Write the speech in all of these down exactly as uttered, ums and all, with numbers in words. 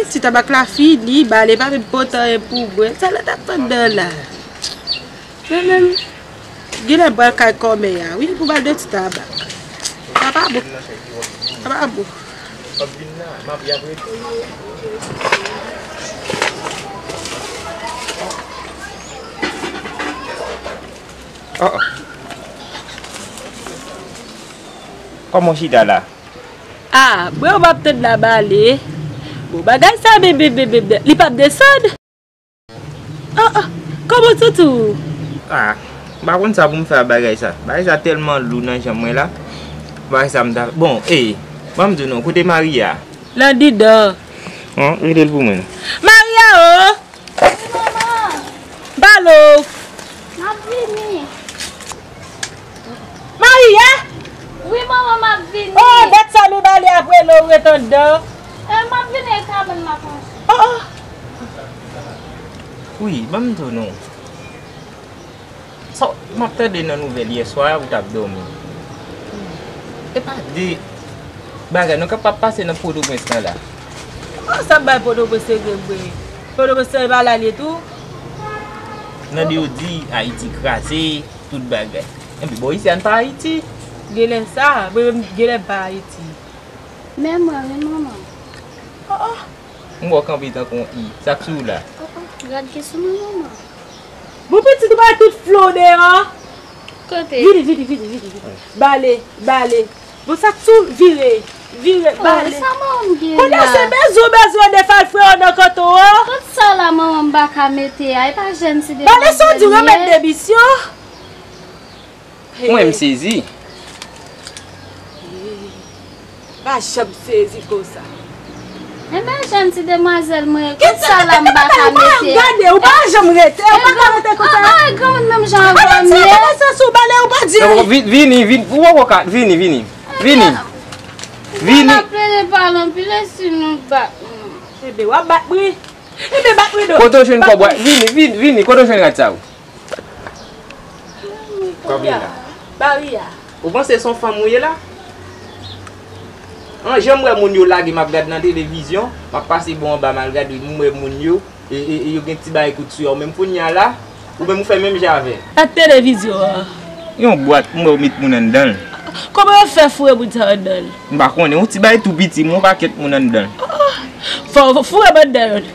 Ti tabak la fini, Bale pa menm pote anyen pou mwen. Sa lòt ap tann nan la. Mwen menm, genlè m pral kay kòmè a, wi, pou m al de ti tabak. Sa pa bon. Sa pa bon. Oh, oh. Kòman w chita la? Ah, mwen w ap tann la Bale. Bon, bagay sa, men, men, men, men, men, li p ap desann. Ah, ah, kòman toutou? Ah, m pa konn sa pou m fè ak bagay sa. Bagay sa tèlman lou nan janm mwen la. Bagay sa m ta, bon, eh, ban m di w non, kote Maria? L andidan. Hon, rele l pou mwen non. Maria o! Wi, manman. Balo. M ap vini. Maria? Wi, manman, m ap vini. Oh, dat sa men Bale ap rele w ret anndan. Eh, m ap vini e kabann m ap mache. Oh, oh. Wi, ban m di w non. Sa w, m ap tande nan nouvèl yè swa a ou t ap dòmi. E pa de bagay non k ap pase nan Pòtoprens lan la. Oh, sa bay Pòtoprens se vre vre. Pòtoprens se pa la l ye tou. Nan de yo di Ayiti kraze, tout bagay. Enben, bò isi a n pa Ayiti. Genlè sa, mwen menm genlè m pa Ayiti. Men mwen, wi, manman. Oh, oh. M wè w kanpe tankou yon i. Sa k sou ou la? Oh, oh, gad ki sou mwen, manman. Bon, pitit, ou bay tout flo deyò. Kote? Vini, vini, vini, vini, vini. Bale, Bale. Bon, sa k sou, vire, vire, oh, Bale. Sa manman m gen la? Kote se bezwen, bezwen de fal frè nan kanton an? Tout sa la, manman m pa ka mete a. E pa jèn ti de Bale, sa w di, remèd de misyon. Mwen, m sezi. Pa janm sezi konsa. Enben, jèn ti demwazèl mwen, kit sa la m pa ka mete a. Gade, ou pa janm rete, ou pa ka rete konsa. Ah, ah, granmoun menm jan avè m ye. Gade sa sou Bale, ou pa di. Vini, vini, ou poko ka, vini, vini. Vini. Vini. N ap plede pale anpil, e si nou bat mwen? Enben, w ap bat mwen. Enben, bat mwen non. Kote w jwenn kòb, vini, vini, vini, kote w jwenn rad sa yo? Kòb li la. Maria. Ou panse se yon fanm ou ye la? An, jan m wè moun yo lage m ap gad nan televizyon, m ap pase bò anba m al gade, m wè moun yo, e, e, e yo gen ti bagay kout sou yo, ou menm kounye a la, ou menm ou fè menm jan avè l. Ak televizyon an. Yon bwat, m wè yo met moun anndan l. Kòman yo fè foure moun sa anndan l? M pa konnen, yon ti bagay tou piti, m wè yon pakèt moun anndan l. Fò foure m anndan l.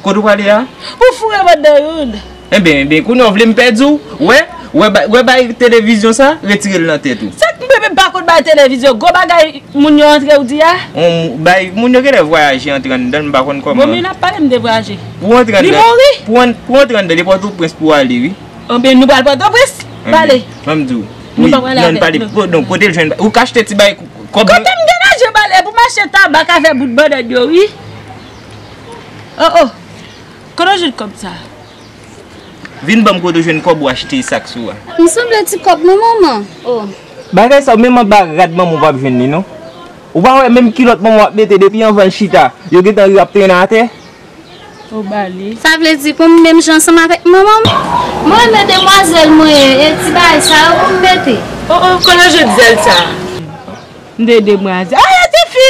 Kote w prale a? Pou foure m anndan youn. Enben, enben, kounye a w vle m pèdi w? Wè, wè, ba- wè bay televizyon sa, retire l nan tèt ou. Sa k m menm pa konn bay televizyon, gwo bagay moun yo antre ou di a? On, bay, moun yo genlè vwayaje antre anndan l, m pa konn kòman. Bon, men n ap pale m de vwayaje. Pou antre anndan, pou an- pou antre anndan, e Pòtoprens pou w ale, wi. Enben, nou pral Pòtoprens? Enben, pale. Ban m di w. Wi, non, pale, non, kote l jwenn, ou ka achte ti bay kòb. Kote m gen lajan Bale pou m achte tabak avè bout bannann yo, wi. Oh, oh. Kote w jwenn kòb sa? Vin ban m kote w jwenn kòb ou achte sa k sou a. M sanble ti kòb non, manman. Oh. Bagay sa, menm anba rad manman w p ap jwenn li, non. Ou pa wè menm kilòt manman w ap mete depi anvan l chita, yo gentan ri ap trennen atè? Oh, Bale. Sa vle di pou m menm jan ansanm avèk manman m? Mwen renmen demwazèl mwen ye, e ti bagay sa yo pou m mete. Oh, oh, kote w jwenn zèl sa? M de demwazèl. Ah, e ti fi!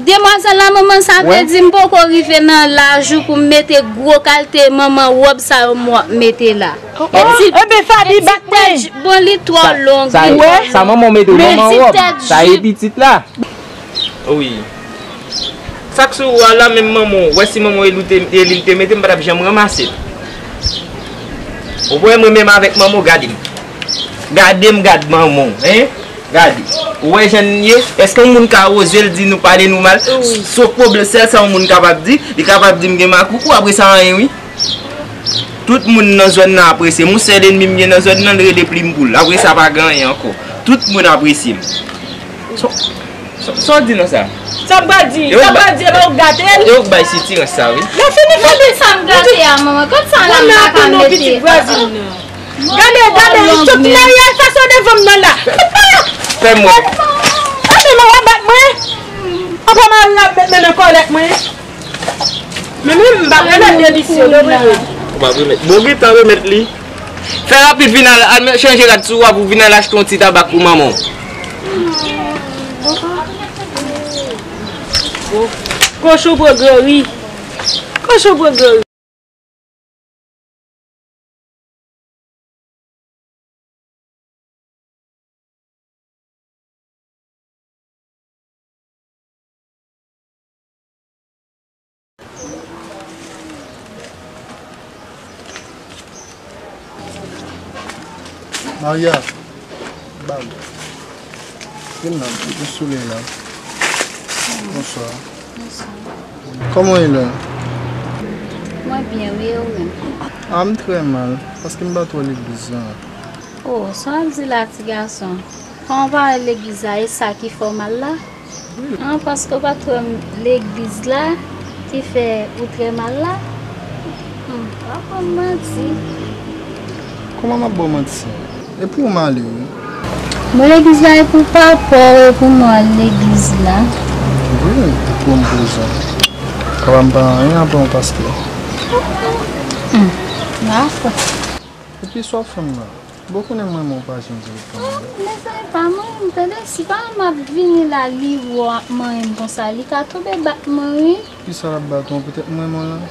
Demwazèl la, manman, sa vle di m poko rive nan laj ou pou m mete gwo kalte manman wòb sa yo m w ap mete la. Oh, oh, enben, Fabi bat mwen. Bon, li twò long, li twò long. Sa manman w mete w, manman wòb. Sa e pitit la. Wi. Sa k sou ou a la, menm manman w, wè si manman w e li te, e li l te mete, m pa t ap janm ranmase l. Ou wè mwen menm avèk manman w, gade m. Gade m, gad manman w, en? Gade. Ou wè jan n ye? Èske yon moun ka oze l di nou pale nou mal? Wi. Sèl pwoblèm, sèl sa yon moun kapab di, li kapab di m gen makoukou, apre sa anyen wi. Tout moun nan zòn nan apresye m. Yon sèl ènmi m gen nan zòn nan, l rele Plim Poul. Apre sa, pa gen anyen ankò. Tout moun apresye m. Sa w di nan sa? Sa m pral di, sa m pral di, e pa ou k gate l? E ou k bay sitirans sa, wi. Lè fini fè li sa m gate a, manman. Kot sa la m pa ka mete? Gade, gade, sot nan yè fason devan m nan la. Fè mwen. Anben, manman w ap bat mwen. Anben, mari w ap met men nan kòlèt mwen. Men mwen, m p ap remèt demisyon, non, mwen. Ou p ap remèt. Bon, gentan remèt li. Fè rapid, vin al, al chanje rad sou ou a pou vin al achte yon ti tabak pou manman w. Kochon pran gran ri. Kochon pran gran ri. Maria, ba m. Vin la, m sou li la. Bonswa. Bonswa. Kòman w ye la? Mwen byen, wi, e ou menm? A, m trè mal, paske m pa twò legliz la. O, sa w ap di la, ti gason? Kòman w pa al legliz la, e sa ki fè w mal la? An, paske w pa t wè m legliz la, ki fè ou trè mal la? Hmm, w ap ban m manti. Kòman m ap ba w manti? E pou w m ale, wi. Mwen legliz la e pou papa w, e pou mwen al legliz la. Wi, e pou m prezan. Papa m pa anyen apre yon pastè. Hmm, dakò. Epi sa w ap fè m la? Bon, konnen mwen, mwen pa janm di l pou mwen. Mezanmi, pa manyen m, tande, si pa m ap vini la, li wè w ap manyen m konsa, li ka tonbe bat mwen, wi. Kisa l ap bat ou? Poutèt mwen, mwen la?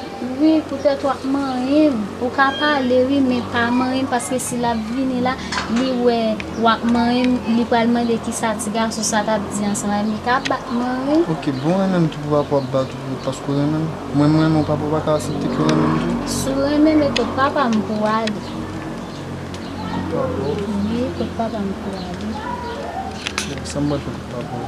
Wi, poutèt w ap manyen m. Ou ka pale, wi, men pa manyen m, paske si l ap vini la, li wè w ap manyen m, li pral mande kisa ti gason sa t ap di ansanm avè m, li ka bat mwen, wi. Oke, bon, renmen m tou pou papa w ap bat ou, paske w renmen m. Mwen, mwen renmen w, papa w pa ka aksepte ke w renmen m tou. Si w renmen m, e kot papa m pou w ale. Kot papa w? Wi, kot papa m pou w ale. Sa m pral fè kot papa w?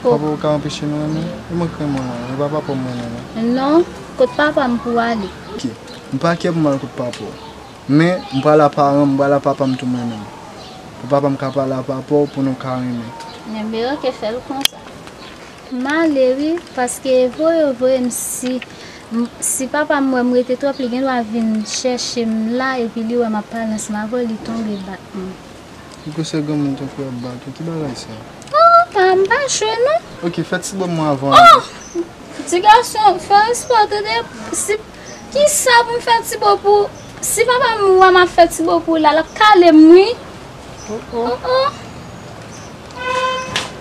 Papa w ka anpeche nou renmen? E mwen k renmen w, e pa papa w mwen renmen. Non, kot papa m pou w ale. Oke, m pa kè pou m al kot papa w. Men, m pral a paran m, m pral a papa m tou mwen menm. Pou papa m ka pale a papa w, pou nou ka renmen. Enben, oke, fè l konsa. M ale wi, paske voye w voye m, si, m, si papa m wè m rete twòp, li gen dwa vin chèche m la, epi li wè m ap pale ansanm avè w, li tonbe bat mwen. Ou kwè se granmoun tankou w ap bat ou? Ki bagay sa? Oh, pa, m pa jwe non. Oke, fè ti bo mwen avan. Oh! Ti gason, fè respè w tande. Si, kisa pou m fè ti bo pou, si papa m wè m ap fè ti bo pou la, l ap kale m wi. Oh, oh. Oh, oh.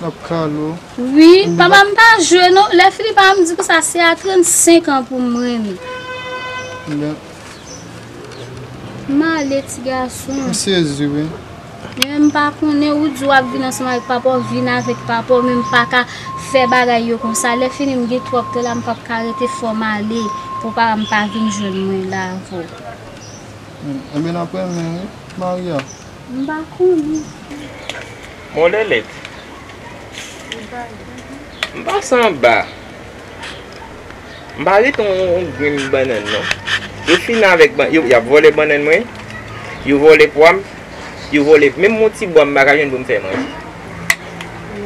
L ap kale w. Wi, papa m pa jwe non. Lè Filipa m di konsa, se a trannsenk an pou m renmen. M ale, ti gason. M sezi wi. Men m pa konnen, ou di w ap vin ansanm avèk papa w, vin avèk papa w, men m pa ka fè bagay yo konsa. Lè fini, m gen twòp tan la, m p ap ka rete, fò m ale pou papa m pa vin jwenn mwen la avè w. Hmm, enben n ap renmen wi, Maria. M pa konnen. Bon, Lèlèt. M pase anba. M pa ret yon, yon grenn bannann non. Yo fini avèk ban-, yo, y ap vòlè bannann mwen. Yo vòlè pwa m. Yo vòlè menm yon ti bwa m pa ka jwenn pou m fè manje.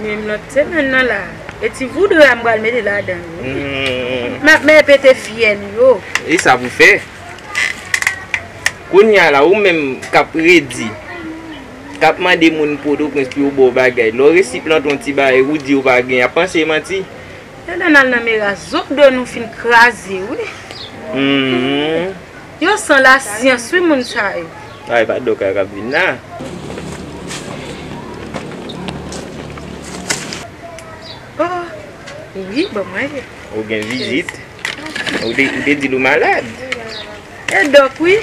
Menm lòt semèn nan la, e ti voudra m pral mete ladan l wi. Hmm. M ap men pete fyèl yo. E sa pou fè? Kounye a la, ou menm k ap redi, k ap mande moun Pòtoprens pou yo ba w bagay, lè w resi plante yon ti bagay, ou di yo pa gen, y ap panse e manti. Yo nan al nan mera, zòt do nou fin kraze wi. Hmm. Yo san lasyans wi moun sa yo. Ay, pa dòk a k ap vin la. Oh, wi, bon manje. Ou gen vizit. Ou te, ou te di l ou malad. E dòk wi.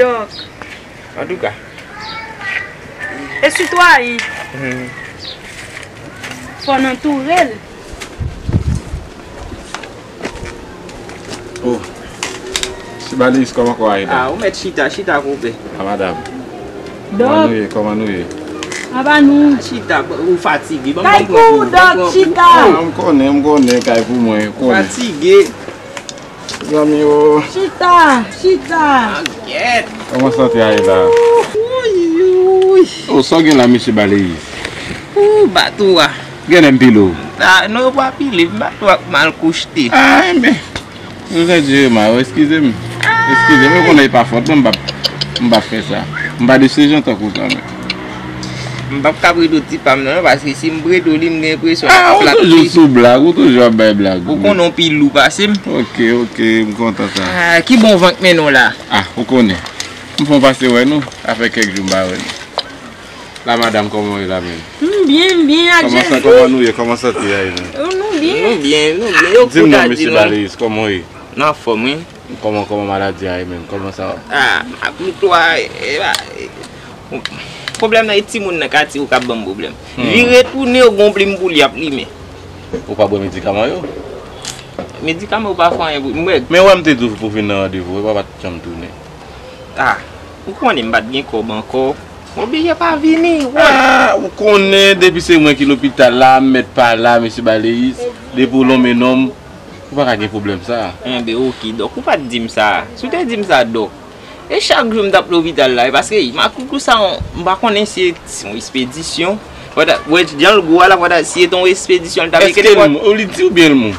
Dòk. Antouka. E sitwayen. Hmm. Fò n antoure l. Oh. Sibaliz, kòman kò a ye la? Ah, ou mèt chita, chita konpè. Ah, madanm. Dòk. Kòman nou ye? Kòman nou ye? Anba nou. Ah, chita, ou fatige. Ban m pran pou ou, Dòk, chita. Ah, m konnen, m konnen, kay pou mwen, ou konnen. Fatige. Zanmi yo. Chita, chita. Ah, gyèt. Kòman sante a ye la? Ouy, ouy. Oh, sa w gen la, mesye Baleyi? Ooh, bato a. Gen lè m pile w. Ah, non, yo pa pile m, bato a mal kochte. Ah, enben. Yo sa di yo mal, eskize m. Eskize m, yo konnen e pa fòt mwen, m p ap, m p ap fè sa. M pa de se jan tankou sa, men. M p ap ka prete w ti pa m nan, non, paske si m prete w li, m gen enpresyon l ap plat wi. Ah, ou toujou sou blag, ou toujou ap bay blag. Ou konnen w pi lou pase m. Ok, ok, m kontan sa. Ah, ki bon van k mennen w la? Ah, ou konnen. M fè w pase wè nou, sa fè kèk jou m pa wè nou. La madanm, kòman w ye la menm? M byen, m byen, ak Jezi. Kòman sa, kòman nou ye? Kòman sante a ye menm? Nou Nou byen, nou byen. Yo Di m non, ta di mesye nou. Baleyis, kòman w ye? Nan fòm, wi. Kòman, kòman maladi a ye menm? Kòman sa va? Ah, ak nou twa, e, e, pwoblèm nan, e timoun nan katye yo k ap ban m pwoblèm. Hmm. Vire tounen, yo gon plim pou li ap limen. Ou pa bwè medikaman yo? Medikaman yo pa fè anyen pou mwen. Men wè m te di w pou vin nan randevou, ou pa t janm tounen. Ah, ou konnen m pa t gen kòb ankò. M oblije pa vini, wè. Ah, ou konnen depi se mwen ki lopital la, m mèt pa la, mesye Baleyis. Depi w lonmen non m, ou pa ka gen pwoblèm sa. Enben, oke, dòk, ou pa t di m sa. Si w te di m sa, dòk. E chak jou m t ap lopital la, e paske makoukou sa, m pa konnen si se yon espedisyon. Fò ta, wè, jan l gwo a la, fò ta, si se te yon espedisyon, l t ap Èske l mou? Ou li di oubyen l mou?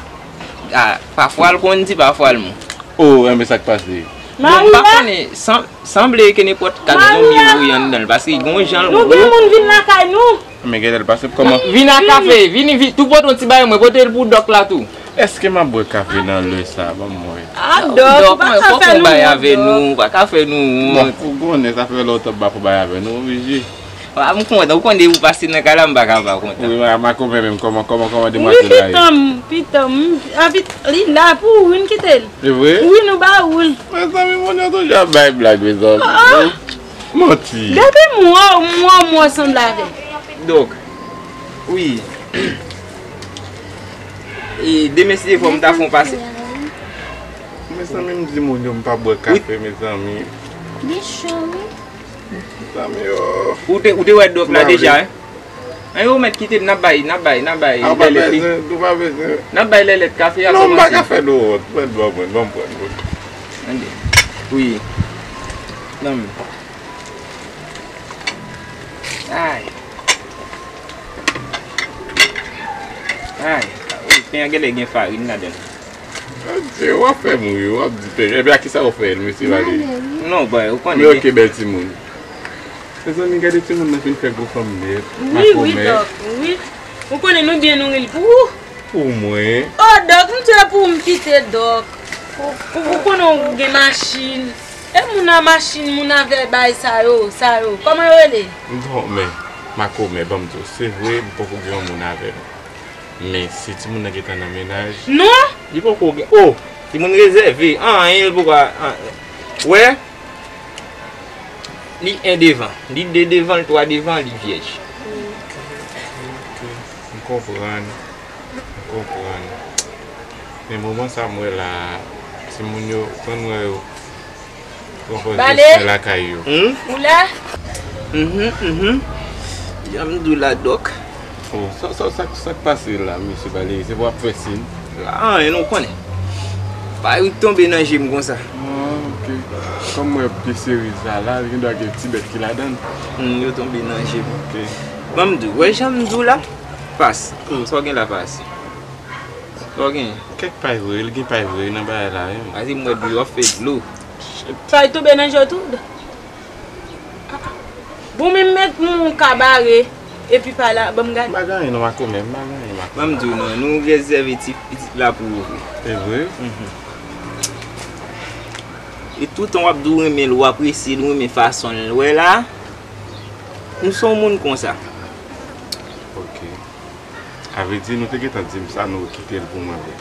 Ah, pafwa l konn di, pafwa l mou. Oh, enben sa k pase? Bon, m pa konnen, san-, sanble ke nenpòt kat zonbi voye anndan l, paske gon jan l gwo. Nou gen moun vin lakay nou. Men genlè l pase kòman? Vin a kafe, vini, vin, tou pote yon ti bagay mwen, pote l pou dòk la tou. Èske m ap bwè kafe nan lè sa? Ban m wè. Ah, dòk, ou pa ka fè nou wont, dòk. Ou pa ka fè nou wont. Bon, ou konnen sa fè lontan m pa fè bagay avè nou, oblije. Ah, m kontan, ou konnen ou pase nan kay la, m pa ka pa kontan. Wi, ma, makomè menm, kòman, kòman, kòman demwazèl la ye? Wi, pitan m, pitan m. Ah, pit-, li la pou ou, wi, n kite l. Se vre? Wi, nou ba ou l. Mezanmi, moun yo toujou ap bay blag, mezanmi. Ah, ah. Manti. Depi m wè w, m wè w, m wè w sanble avè l. Donk, wi. E demen si Dye vle, m ta fè yon pase. Mezanmi, m di moun yo m pa bwè kafe, mezanmi. Li cho, wi. Mezanmi, oh. Ou te, ou te wè dòk la deja, wi? An, yo mèt kite m, n ap bay, n ap bay, n ap bay lèlèt li. Ah, ou pa bezwen, ou pa bezwen. N ap bay lèlèt kafe a. Non, m pa ka fè nou wont. Pran dlo mwen, ban m pran dlo. Tande. Wi. Nan men. Ay. Ay. Pen an genlè gen farin ladan l. Adje, w ap fè m ri, w ap di pen. Epi a kisa w fè l, mesye Valery? Non, bòy, ou konnen. Men oke, bèl timoun. Mezanmi, gade timoun nan fin fè gwo fanm nèt. Wi, wi, makomè. Dòk, wi. Ou konnen nou byen nouri l pou ou. Pou mwen. Oh, dòk, m tye pou m kite dòk. Ou, ou, ou konnen ou gen machin. E moun a machin, moun avè bay sa yo, sa yo. Kòman yo rele? Bon, men, makomè, ban m di w, se vre, m poko gen yon moun avè m. Men, si timoun nan gentan nan mennaj. Non! Li poko gen, oh! Timoun rezève, anyen, l poko, an, wè? Li en devan, li de devan, l twa devan, li vyèj. Ok, ok, ok. M konprann. M konprann. Men moman sa m wè la, timoun yo, konn wè yo pran pòz yo swen lakay yo. Hmm? Ou la? Mhm, mhm. Jan m di w la, dòk. Oh, sa, sa, sa, sa k pase la, mesye Baleye? Se pou w ap fè siy? Anyen non, ou konnen. Bagay yo tonbe nan je m konsa. Ah, ok. Kòm mwen ap de seri sa la, li gen dwa gen ti bèt ki ladan l. Hmm, yo tonbe nan je m. Ok. Ban m di w, wè jan m di w la? Pas. Hmm, sa w gen la, pas? Sa w gen? Kèk pay vre, li gen pay vre nan bagay la, wi. Pase m wè dlo, w ap fè dlo. Sa w tonbe nan je w tou? Bon, men m met moun ka bare, epi pa la, ban m gade. M pa gen anyen non, makomè, m pa gen anyen, makomè. Ban m di w non, nou rezève ti pitit la pou ou vre. Se vre? Mhm. E toutan w ap di w renmen l, w apresye l, w renmen fason l wè la, nou se yon moun konsa. Ok. A vle di, nou te gentan di m sa, nou kite l pou mwen vre.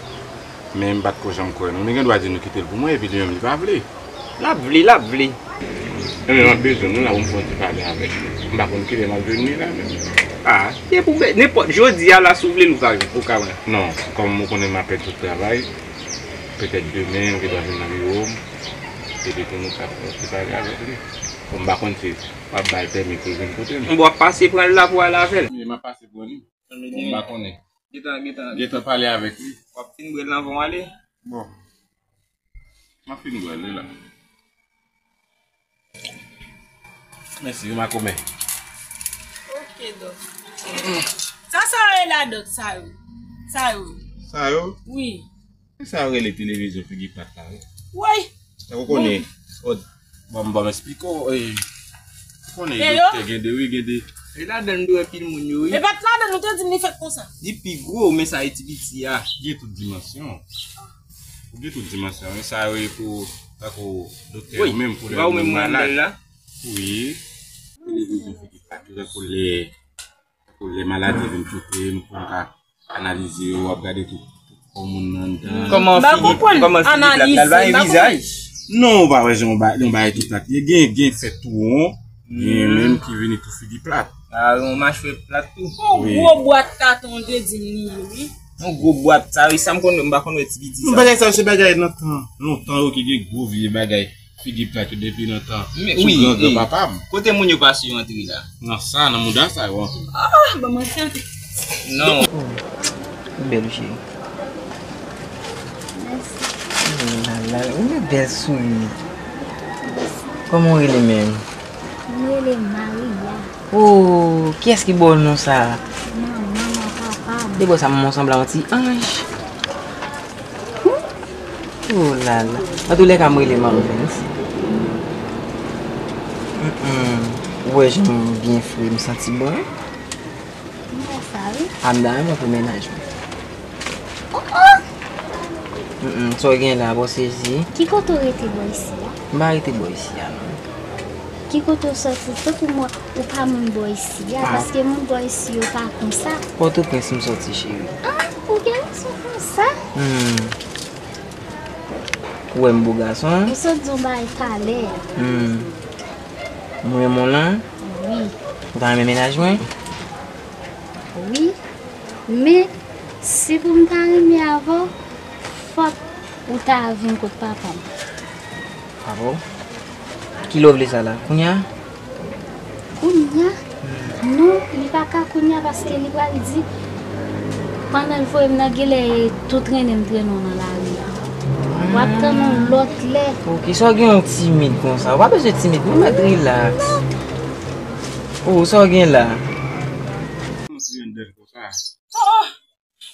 Men m pa t ko janm kwè nou. Nou gen dwa di nou kite l pou mwen, epi li menm li pa vle. L ap vle, l ap vle. Ebyen, m ap bezwen nou la pou m fè yon ti pale avèk li. M pa konn kilè m ap jwenn li la menm. Ah, se pou bè-, nenpòt, jodi a la, si w vle l, ou ka, ou ka wè. Non, kòm ou konnen m ap pèdi tout travay, petèt demen, m gen dwa vin nan biwo m, epi pou nou ka fè yon ti pale avèk li. Bon, m pa konn si w ap ba l pèmi pou l vin kote m. Bon, w ap pase pran l la pou w ale avè l. Wi, m ap pase pran li. Bon, m pa konnen. Gentan, gentan. Gentan pale avèk li. W ap fin bwè l anvan w ale? Bon. M ap fin bwè l, wi la. Mèsi, wi, makomè. Ok, dòk. Sa, sa yo ye la, dòk, sa yo? Sa yo? Sa yo? Wi. Sa yo rele televizyon figi plat la, wi. Woy! Ou konnen, bon, bon, m esplike w, e, ou konnen, e yo? Doktè gen de, wi, gen de. E ladan l m dwe wè pil moun yo, wi. E pa t ladan l, ou te di m li fèt konsa. Li pi gwo, men sa e ti piti a. Gen tout dimansyon. Ou gen tout dimansyon, men sa yo e pou, tankou doktè yo menm, pou lè moun malad. Wi. Televizyon figi plat, pou lè, pou lè maladi vin choke m, pou m ka Analize yo, w ap gade tout, tout kò moun nan anndan. Kòman figi, kòman figi plat la, l pa gen vizaj. Non, ou pa wè jan yon ba-, yon bagay ki plat ye. Gen, gen fèt tou won, gen menm ki vini tou figi plat. A, yon machwè plat tou. Yon gwo bwat katon de dim li ye, wi. Yon gwo bwat, sa, wi, sa m konn, m pa konn wè ti piti sa. Bagay sa yo se bagay nan tan lontan yo ki gen gwo vye bagay. Figi plat yo depi nan tan sou gran gran papa m. Kote moun yo pase yo antre la? Nan sa, nan mouda sa yo antre. Ah, ban m antre antre. Non. Ou bèl, cheri. Mèsi. Oh la la, ou gen bèl souri. Kòman w rele menm? M rele Maria. Oh, kiyès ki ba w non sa? Manman m ak papa m. Depi sa, manman w sanble a yon ti anj. Oh la la. Antoulèka, m rele Marvens. Mm, mm. Ou wè jan m byen fre, m santi bon. M wè sa, wi. A, m ta renmen pou mennaj mwen. Oh, oh! Mm, mm. Sa w gen la, bon sezi. Ki kote w rete bò isi a? M pa rete bò isi a, non. Ki kote w soti? Tankou mwen, ou pa moun bò isi a, paske moun bò isi yo pa konsa. Pòtoprens m soti, cheri. Ah, ou gen rezon konsa. Hmm. Ou wè m bo gason? Ou sot di yon bagay talè. Hmm. Mwen renmen w lan? Wi. Ou ta renmen mennaj mwen? Wi. Men, si pou m ta renmen avè w, fòk ou ta vin kot papa m. Papa w? Kilè w vle sa la? Kounye a? Kounye a? Non, li pa ka kounye a paske li pral di, pandan l voye m nan, genlè tou trennen m trennen w nan lari a. W ap tann yon lòt lè. Ok, sa w gen yon timid konsa? W pa bezwen timid, nou mèt rilaks. Oh, sa w gen la? Antre anndan l konsa. Oh!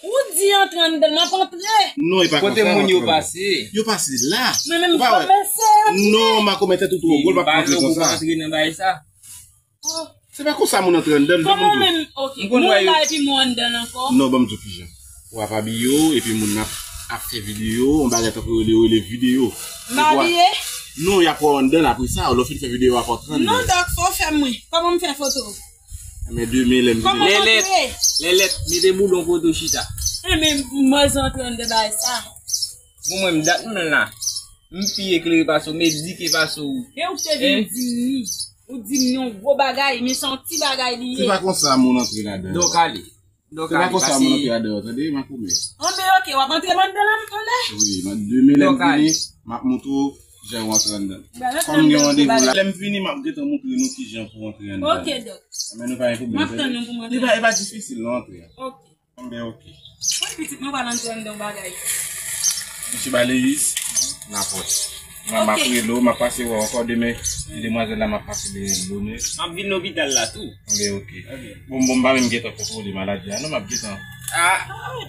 Ou di antre anndan, m ap antre. Non, e pa konsa. Kote moun yo pase? Yo pase la. Mwen menm, ou pa wè? Kòmanse antre. Non, makomè, tèt ou twò gwo, l p ap antre konsa. Ou pa antre nan bagay sa. Oh. Se pa konsa moun antre anndan, l di moun tou. Kòman menm? Ok. Moun la epi moun anndan ankò? Non, ban m di w kijan. W ap abiye w, epi moun nan ap, ap fè videyo, yon bagay tankou yo rele videyo. M abiye? Non, y ap wè w anndan, apre sa, lè w fin fè videyo, w ap antre anndan. Non, dòk, fò w fè mwen. Kòman m fè foto? Men demen lè m vini. Lèlèt, lèlèt, mete boulon kote w chita. Enben, mwen antre anndan bagay sa. Bon, mwen, m dat mwen la. M pi eklere pase w, m edike pase w. E ou te vin di m ni. Ou di m ni yon gwo bagay, men se yon ti bagay li ye. Se pa konsa moun antre ladan. Donk ale. Se pa konsa moun antre ladan, tande, makomè. Anben, ok, w ap antre m anndan la, m tande. Wi, demen lè m vini, m ap montre w kijan w antre anndan. Kòm m gen randevou la, lè m vini, m ap gentan montre nou kijan pou antre anndan. Ok, dòk. Men nou pa gen pwoblèm, tande. M ap tann nou pou m antre. Li pa, e pa difisil, non, antre a. Ok. Anben, ok. Mwen pitit mwen pral antre anndan yon bagay. Mesye Baleyis, n ap wè. Mwen, m ap rele w, m ap pase wè w ankò demen. Demwazèl la, m ap pase de bonè. M ap vin lopital la tou. Anben, ok. Bon, bon, m pa menm gentan kontwole maladi a, non, m ap gentan. Ah,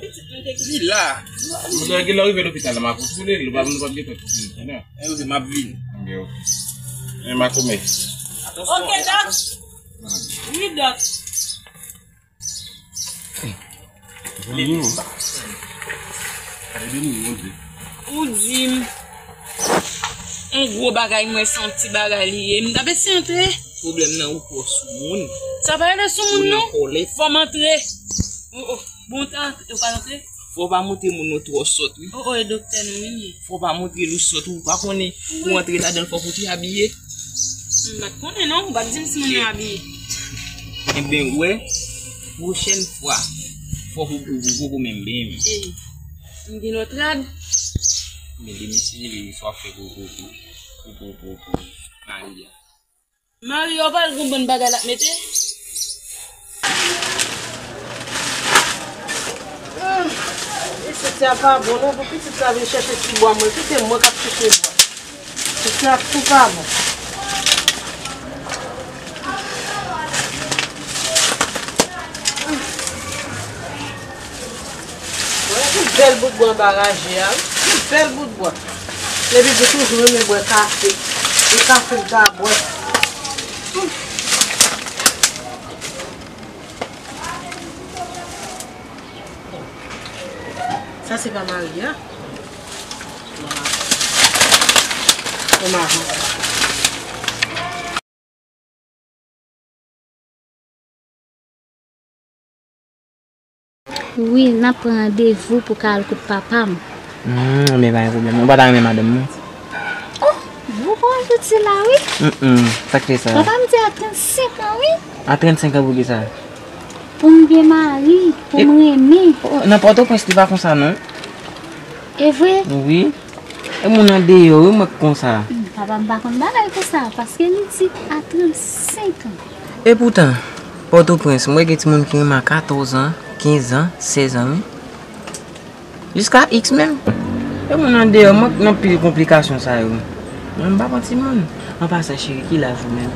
pitit mwen te li la. Mwen gen lè rive lopital la, m ap kontwole l, nou pa, nou p ap gentan kontwole, non. Anben, ok, m ap vin. Anben, ok. Men makomè. Ok, dòk. Wi, dòk. Ou di m, yon gwo bagay, mwen se yon ti bagay li ye. M t ap eseye antre. Pwoblèm nan ou twò soumoun. Sa pa rele soumoun, non. Ou nan kòlèt. Fò m antre. Oh, oh. Bon, ta, ou pa antre? Fò w pa montre moun nou twò sòt, wi. Oh, oh, e doktè nou, wi. Fò w pa montre nou sòt, ou pa konnen pou antre ladan l fòk ou te abiye. M pa t konnen non, ou pa t di m si moun nan abiye. Enben, ou wè, pwochèn fwa, fòk ou, ou, ou poko menm benyen m. M gen lòt rad. Men demen si li, fò ap fè pou, pou, pou, pou, pou, pou, pou Maria. Maria, ou pral gon bann bagay l ap mete? Hmm, isit la pa bon non, pou pitit la vin chèche ti bwa mwen, kite m, mwen k ap chèche bwa. Isit la tou pa bon. Wè, yon bèl bout bwa anba raje a, wi. Yon bèl bout bwa. Depi di toujou renmen bwè kafe. E kafe l ta bwè. Sa se pa Maria. Bon, maman. Wi, n ap pran randevou pou ka al kot papa m. Hmm, men pa gen pwoblèm. Ou pa ta renmen madanm mwen? Oh, gwo pawòl ou di la, wi. Mm, mm, sa k fè sa? Papa m di a trannsenk an, wi. A trannsenk an, poukisa? Pou m gen mari, pou m renmen. Oh, nan Pòtoprens, li pa konsa, non. E vre? Wi. E moun andeyò, wi, mwen k konsa. Hmm, papa m pa konn bagay konsa, paske li di a trannsenk an. Epoutan, Pòtoprens, mwen gen timoun ki renmen a katòz an, kenz an, sèz an, wi. Jiska X menm. E moun andeyò, mwen k nan pil konplikasyon sa yo. Mwen m pa pran timoun. An pasan, cheri, ki laj ou menm?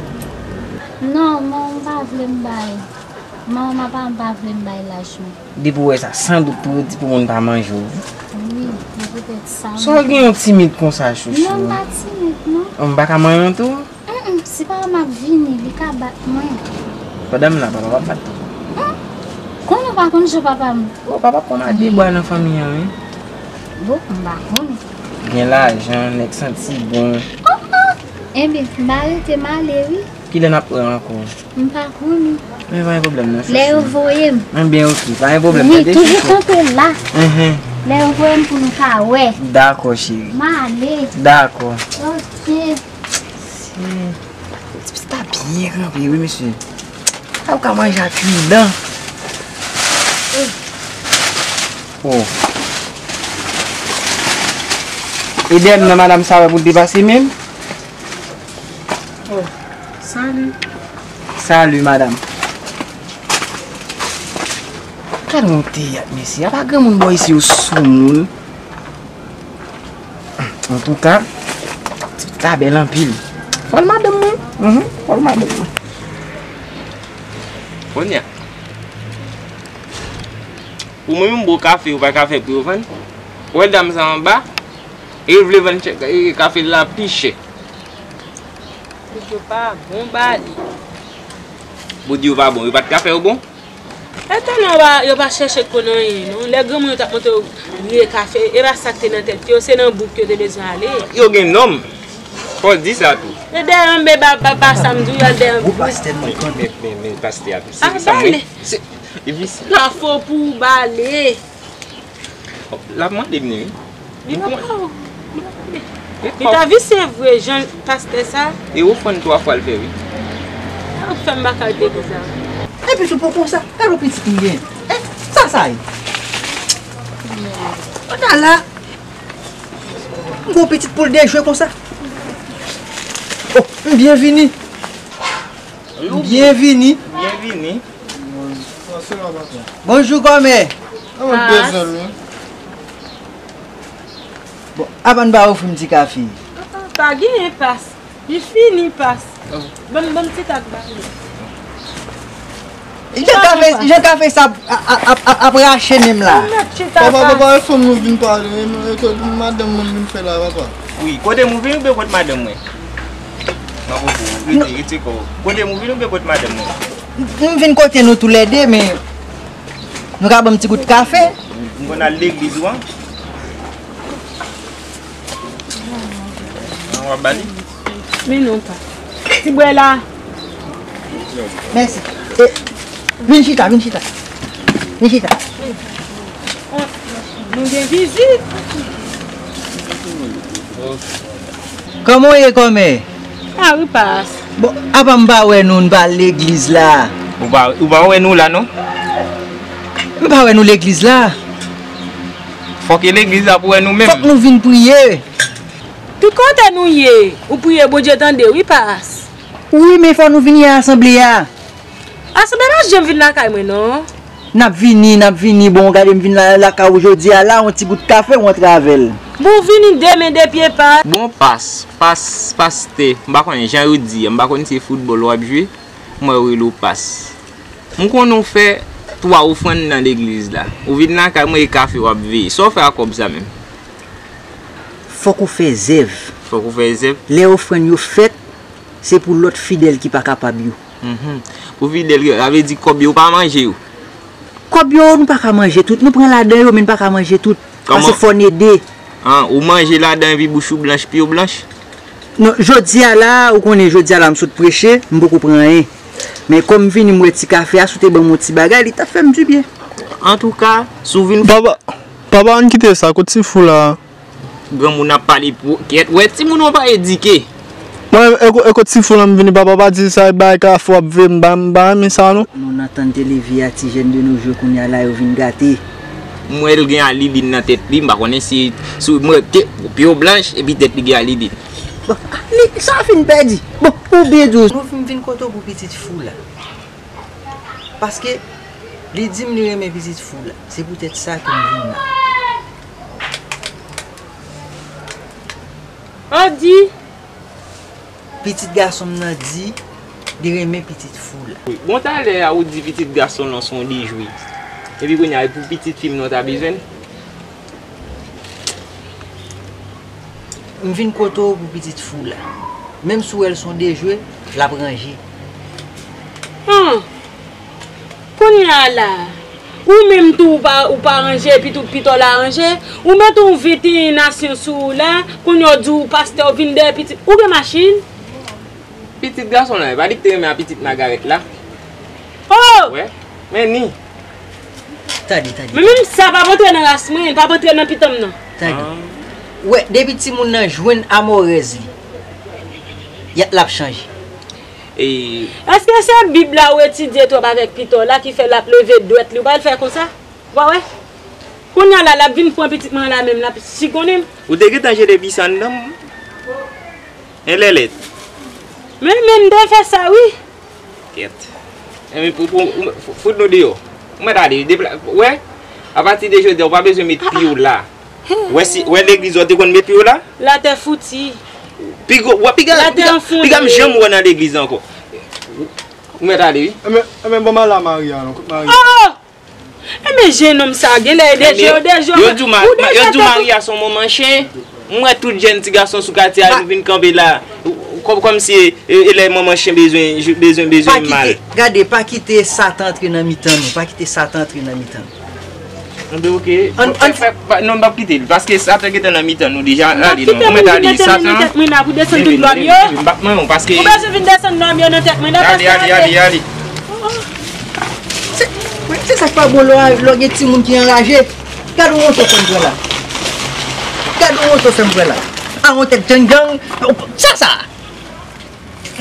Non, manman m pa vle m bay. Manman m pa, pa vle m bay laj mwen. Depi w wè sa, san dout pou yo di pou moun pa manje w. Wi, se poutèt sa. Sa w gen yon timid konsa, chouchou? Non, m pa timid, non. M pa ka manyen w tou? Mm, mm, si papa m ap vini, li ka bat mwen. Pandan m la, papa p ap bat tou. Mm. Konnen w pa konn jan papa m. Oh, papa p konn a de bwa nan fanmi an, wi. Bon, m pa konn. Gen lajan, nèg santi bon. Oh, oh. Enben, m arete m ale, wi. Kilè n ap wè ankò? M pa konnen. Men pa gen pwoblèm non, chouchou. Lè yo voye m. Enben, ok, pa gen pwoblèm. Wi, toujou kanpe la. Mhm. Lè yo voye m pou nou ka wè. Dakò, cheri. M ale. Dakò. Ok. Ti pitit la byen kanpe, wi, mesye. Sa ou ka manje ak yon dan. Oh. E dèyè m nan, madanm sa wè pou l te pase menm. Oh, salut. Salut, madame. Gade yon teyat, mesye. Apa granmoun bò isi yo soumoun. Antouka, ti ta bèl anpil. Fòl madanm mwen. Mhm, fòl madanm mwen. Kounye a, ou menm yon bon kafe, ou pa ka fè pou yo vann. Ou wè dam sa anba, e vle vann chè-, e kafe la pi chè. Yo pa bon ba li. Pou di yo pa bon, yo pa t ka fè yo bon? Etone yo pa, yo pa chèche konn anyen, non. Lè granmoun yo t ap montre yo vye kafe, e pa sa k te nan tèt yo, se nan bouk yo te bezwen ale. Yo gen nonm. Fò w di sa tou. E dèyè anbe ba, ba, ba sa m di w, y al dèyè. Ou pastè mwen kanmenm. Men, men, men pastè a, se sa mwen. Se, epi se. Lafo pou w bale. L ap mande m li, wi. Li pa pa ou. Li pa mande. Li ta visye vre, jan pastè sa. E ofrann twa fwa l fè, wi. Ou fè m baka l te konsa. Epi sou pou konsa, gade yon pitit m gen. Eh, sa sa ye? Kounye a la, m gon pitit pou l dejwe konsa. Oh, m byenvini. M byenvini. Byenvini. Bonjou, kòmè. Kòman w bezwen l, wi? Bon, apa n pa ofri m ti kafe? Pa genyen pas. Li fini pas. Ban m, ban m ti tak ba li. Jan kafe, jan kafe sa ap, ap, ap, ap rache men m la. Papa, papa, e fanm nou vin pale, e ke madanm mwen vin fè la, papa. Wi, kote m ou vin, ou be kot madanm mwen? Mwen poze w, rete, rete kò w. Kote m ou vin, ou be kot madanm mwen? M vin kote nou toulède, men nou ka ban m ti gout kafe? M konn al legliz ou an. An w ap ba li? Men non, pa. Ti bwè la. Mèsi. E, vin chita, vin chita. Vin chita. Nou gen vizit. Kòman w ye, kòmè? A wi, pas. Bon, apa m pa wè nou, n pa al legliz la? Ou pa, ou pa wè nou la, non? M pa wè nou legliz la. Fòk e legliz la pou wè nou menm. Fòk nou vin priye. Ki kote nou ye? Ou priye, Bondye tande, wi, pas. Wi, men fò nou vini a asanble a. Asanble pa janm vin lakay mwen, non. N ap vini, n ap vini. Bon, gade m vin la, lakay ou jodi a la, yon ti gout kafe, ou antre avè l. Bon, vini demen de pye pa. Bon, pas, pas, pastè, m pa konnen jan yo di a, m pa konn si se foutbòl w ap jwe, m wè yo rele w pas. M konnen w fè twa ofrann nan legliz la. Ou vin lakay mwen e kafe w ap veye. Sa w fè ak kòb sa menm? Fòk ou fè zèv. Fòk ou fè zèv. Lè ofrann yo fèt, se pou lòt fidèl ki pa kapab yo. Mhm. Pou fidèl yo, sa vle di kòb yo ou pa manje yo? Kòb yo, nou pa ka manje tout. Nou pran ladan yo, men n pa ka manje tout. Paske fò n ede. An, ou manje ladan epi bouch ou blanch, pye w blanch? Non, jodi a la, ou konnen jodi a la m sot preche, m poko pran anyen. Men kòm m vini m wè ti kafe a, si w te ban m yon ti bagay, li t ap fè m dibyen. Antouka, si w vin... Papa, papa, ann kite sa, kot ti fou la? Granmoun ap pale pou kèt. Wè, timoun yo pa edike. Mwen, e ko-, e kot ti fou la m vini, papa, pa di sa, e bagay kafou ap veye, m pa, m pa renmen sa, non. Nou nan tan de levi a, ti jèn de nos jours kounye a la, yo vin gate. M wè l gen alilin nan tèt li, m pa konnen si, si, m wè ke pye w blanch, epi tèt li gen alilin. Bon, li, sa fin pèdi. Bon, ou byen di w. Nou vin, vin kote w pou pitit fou la. Paske li di m li renmen pitit fou la. Se poutèt sa ke m vin la. Odi. Pitit gason m nan di li renmen pitit fou la. Wi. Bon, talè a ou di pitit gason lan se yon dejwe. Epi kounye a, e pou pitit fi m nan w ta bezwen l? M vin kote w pou pitit fou la. Menm si w wè l se yon dejwe, l ap ranje. Hum. Kounye a la, ou menm tou ou pa, ou pa ranje, epi tou pito la ranje. Ou met yon venteyen nasyon sou ou la, kounye a w di w pastè, w vin dèyè pitit. Ou gen machin? Pitit gason lan, e pa li ki te renmen a pitit Magarèt la? Oh! Wè, men ni. Tande, tande. Men menm sa p ap antre nan ras mwen, p ap antre nan pitan m nan. Tande. Wè, depi timoun nan jwenn amorèz li, y a, l ap chanje. E èske se Bib la ou etidye twòp avèk pito la ki fè l ap leve dwèt li? Ou pa wè l fè konsa? Ou pa wè? Kounye a la, l ap vin pran pitit mwen la menm, l ap sigonnen m. Ou te gentan jete pis anndan m? En lèlèt. Men, men m te fè sa, wi. Kèt. Enben, pou, pou, pou, fout nou deyò. Ou mèt ale, depla-, wè, apati de jodi a, ou pa bezwen met pye w la. Wè si, wè legliz ou te konn met pye w la? Latè fouti. Pi gwo, wè, piga, piga, piga m janm wè nan legliz ankò. Ou mèt ale, wi. Enben, enben, bon, m al la Maria, non, kout Maria. Oh! Enben, jennonm sa, genlè e de je, de je. Yo di w ma-, yo di w Maria se yon manman chen. M wè tout jèn ti gason sou katye a, yo vin kanpe la. Kòm, kòmsi, e, e lè manman chen bezwen, bezwen, bezwen mal. Gade, pa kite Satan antre nan mitan nou. Pa kite Satan antre nan mitan nou. Enben, oke. An, an, fè, fè, non, m p ap kite l, paske Satan gentan nan mitan nou deja. Ale, non. Ou mèt ale, Satan. Enben, non, enben, m p ap manyen w, paske... Ou bezwen vin desann nòm yo nan tèt mwen, non? Ale, ale, ale, ale. Se, se sa k pa bon lè w gen timoun ki anraje. Gad yon wonto fè m pran la. Gad yon wonto fè m pran la. A yon tèt djangang. Sa, sa.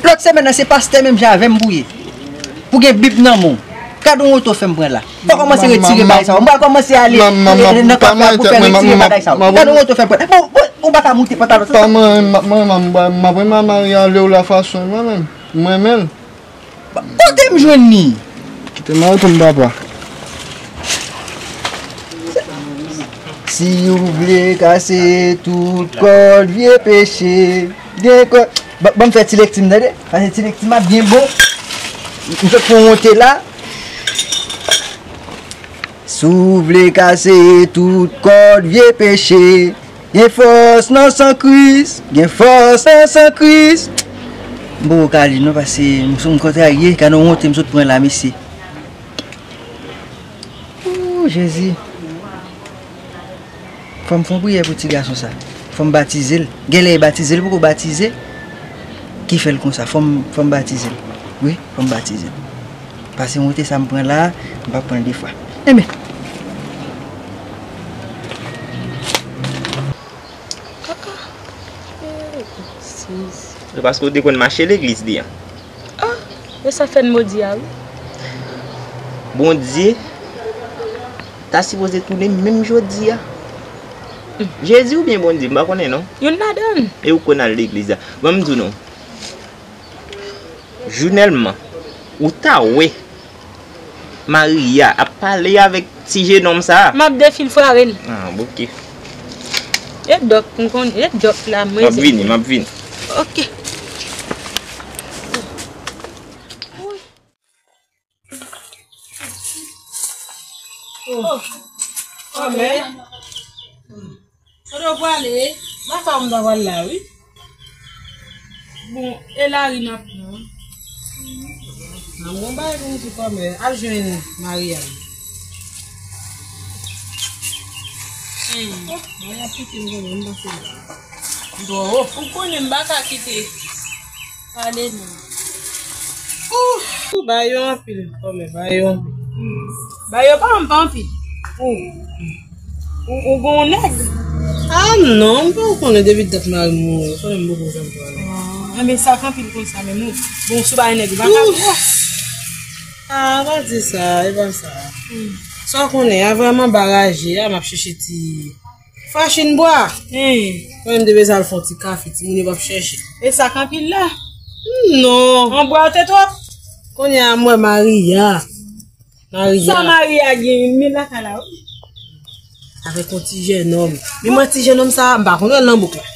Lòt semèn nan, se pastè menm jan avè m pou ye. Pou gen Bib nan men w. Gad yon wonto fè m pran la. Fò w kòmanse retire bagay sa yo. M pral kòmanse ale nan kafè a pou fè retire bagay sa yo. Gad yon wonto fè m pran. Bon, bon, ou pa ka moute pantalon sa. Pa manyen m, m ap manyen m, m ap renmen Maria, lè w la fason mwen menm. Mwen menm. Kote m jwenn li? Kite m al pou m papa. Si w vle kase tout kòd vye peche, gen kòd. Ban, ban m fè ti lekti m, tande? Paske ti lekti m ap byen bon. M sot fè yon wonte la. Si w vle kase tout kòd vye peche, gen fòs nan san Kris, gen fòs nan san Kris. M poko ka li non, paske m, m kontrarye, gade yon wonte m sot pran la, mesye. Ooh, Jezi. Fò m fè yon priyè pou ti gason sa. Fò m batize l. Genlè e batize l poko batize. Ki fè l konsa. Fò m, fò m batize l. Wi, fò m batize l. Paske wonte sa m pran la, m p ap pran l de fwa. Enben. Kaka. Eh, sis. Se paske w te konn mache legliz li an. Ah, e sa fè n modi a, wi. Bondye ta sipoze tounen menm jodi a. Jezi oubyen Bondye, m pa konnen non. Youn ladan. E ou konn al legliz la. Ban m di w non. Jounèlman, ou ta wè Maria ap pale avèk ti jenòm sa a. M ap defil frare l. Ah, oke. E dòk, m konn, e dòk la, mwen. M ap vini, m ap vini. Oke. Oh. Kòmè. Kote w prale? Lakay ou m ta pral la, wi. Bon, e lari n ap pran. Nan bon bagay pou m di kòmè, al jwenn Maria. Hmm. Oh, Maria pikim konnen m pase la. Bon, ou konnen m pa ka kite. Pale non. Ooh, ba yo anpil, kòmè, ba yo anpil. Ba yo pa anpil. Ou, ou, ou gon nèg? Ah non, m pa konnen depi dat mari m mouri, konnen m poko janm pran nèg. Ah, enben sa k anpil konsa menm ou. Bon, sou bay nèg ou pa ka pran. Ah, pa di sa, e pa sa. Hmm. Sa w konnen, a vrèman baraje, a m ap chèche ti Fashin bwa. Mwen m te bezwen al fè yon ti kafe, timoun yo p ap chèche. E sa k anpil la? Non. An bwa te twòp? Kounye a m wè Maria. Maria. Sa Maria gen men lakay la wi. Avèk yon ti jennonm. Men mwen ti jennonm sa, m pa konn wè l nan bouk la.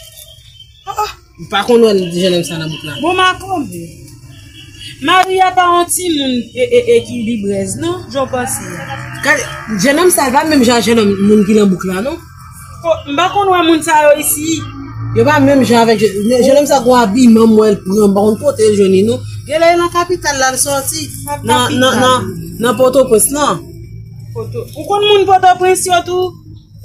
Ah, ah. M pa konn wè ti jennonm sa nan bouk la. Bon, makonbe. Maria pa yon timoun e, e, ekilibrèz, non, jan w panse a. Gade, jennonm sa, l pa menm jan ak jennonm moun ki nan bouk la, non. Ko, m pa konn wè moun sa yo isi. Yo pa menm jan avèk je-, jennonm sa gon abiman m wè l pran, m pa konn kote l jwenn li, non. Genlè e nan kapital la l sòti. Nan, nan, nan, nan Pòtoprens, non. Pòto-, ou konn moun Pòtoprens yo tou?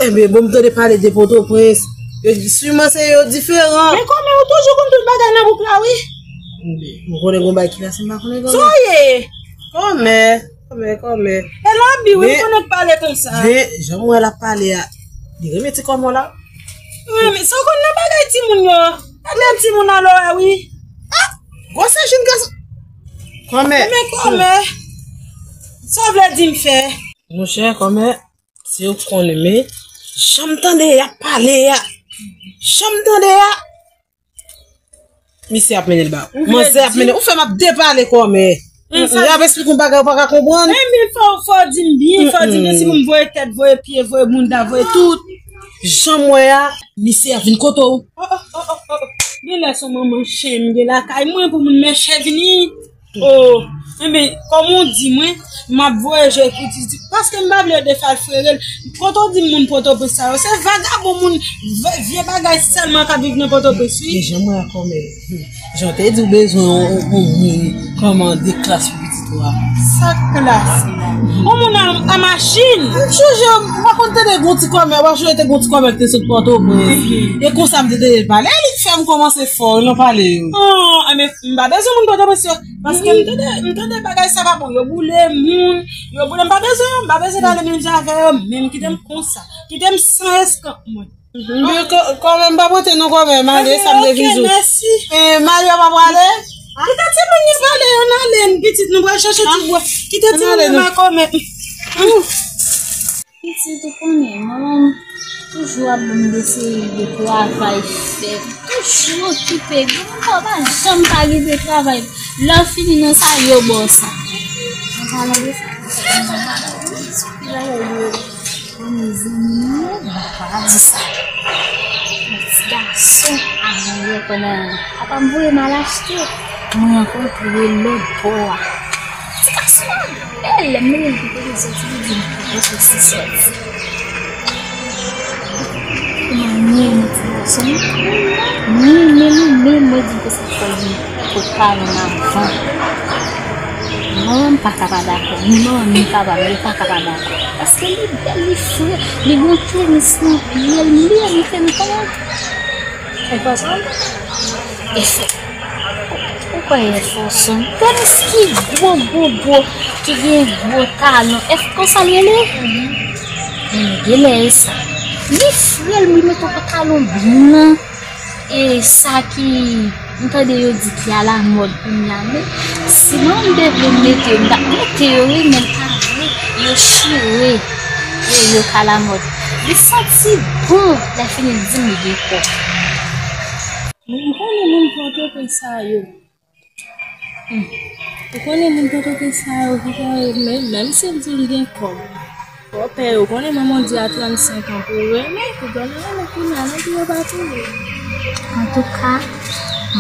Enben, bon, m tande pale de Pòtoprens. Yo, siman se yo diferan. Men kòmè ou toujou konn tout bagay nan bouk la, wi. Enben, m konnen gon bagay ki pase, m pa konnen kòmè. Sa w ye? Kòmè, kòmè, kòmè. E l abi, wi, m konnen w pale konsa. Men, jan m wè l ap pale a, li renmen ti kòmè w la. Wi, men sa w konn nan bagay timoun yo. Gade timoun alò a, wi. Ah, gwosè jenn gason. Kòmè. Men kòmè. Sa w vle di m fè? Monchè, kòmè. Si w konnen, men, jan m tande y ap pale a, jan m tande a, misye ap mennen l ba ou. Manzè ap mennen, ou fè m ap depale kòmè. Y ap esplike yon bagay ou pa ka konprann. Enben, fò, fò w di m byen, fò w di m byen, si pou m voye tèt, voye pye, voye bounda, voye tout. Jan m wè a, misye ap vin kote w. Oh, oh, oh, oh, oh. Genlè se yon manman chen m gen lakay mwen pou moun mèche vini. Oh, enben, kòm ou di mwen, m ap voye je pou ti, ti, paske m pa vle yo defal frere l. Kote w di m moun Pòtoprens sa yo, se vagabon moun, vye, vye bagay sèlman k ap viv nan Pòtoprens, wi. Men jan mwen a kòmè, hmm, jan w te di w bezwen yon, yon, yon moun kòman de klas pou pitit ou a. Sa k klas la? Yon moun a, a machin. M chonje, m pa konn tande gon ti kòmè, w ap chonje te gon ti kòmè ki te sot Pòtoprens. E konsa m te tande l pale. E li k fè m kòmanse fò nan pale yo. Oh, enben, m pa bezwen moun Pòtoprens yo. Paske m tande, m tande bagay sa pa bon. Yo boule moun, yo boule, m pa bezwen yo, m pa bezwen pale menm jan avè yo, menm kite m konsa. Kite m san eskanp mwen. Men kò-, kòmè m pa pote non kòmè, m ale, sa m te vin di w. Mèsi. E Maria pa prale? Kite timoun yo prale, ann ale, pitit nou pral chèche ti bwa. Kite timoun yo nan kòmè. Pitit ou konnen, manman m toujou ap ban m de seri de travay fè. Toujou okipe. Gon moman pa janm pa gen de travay. Lè w fini nan sa, yo ba w sa. An palan de sa, mezanmi, mwen pa di sa. Yon ti gason, a, pandan papa m voye m al achte, mwen rankontre l lòt bò a. Ti gason an bèl, lè m mande l ki kote l soti, li di m Pòtoprens li soti. Kouman mwen renmen ti gason an? Mwen renmen li, men mwen di l konsa fò l vin kot paran m avan. Manman m pa ka pa dakò, ni manman m li pa pa, men li pa ka pa dakò. Paske li bèl, li fre, li gon tenis nan pye l, li byen, li fè m konn. Ou konprann? Efò. Ou kwè Efòson? Tenis ki gwo, gwo, gwo, ki gen gwo talon. Efò konsa l rele? Men genlè e sa. Li fre l, li mete yon pantalon blan. E sa ki, m tande yo di ki alamòd kounye a, men si mwen m te vle mete, m t ap mete yo wi, men l pa vle, yo chire. E yo k alamòd. Li santi bon, lè fini l di m li gen kò. Men m konnen moun Pòtoprens sa yo. Hmm. Ou konnen moun Pòtoprens sa yo ki fè, men, menm si l di l gen kòb. Fò pè yo konnen manman di a trannsenk an pou renmen, pou donn renmen kounye a, non, pou yo pa touye. Antouka,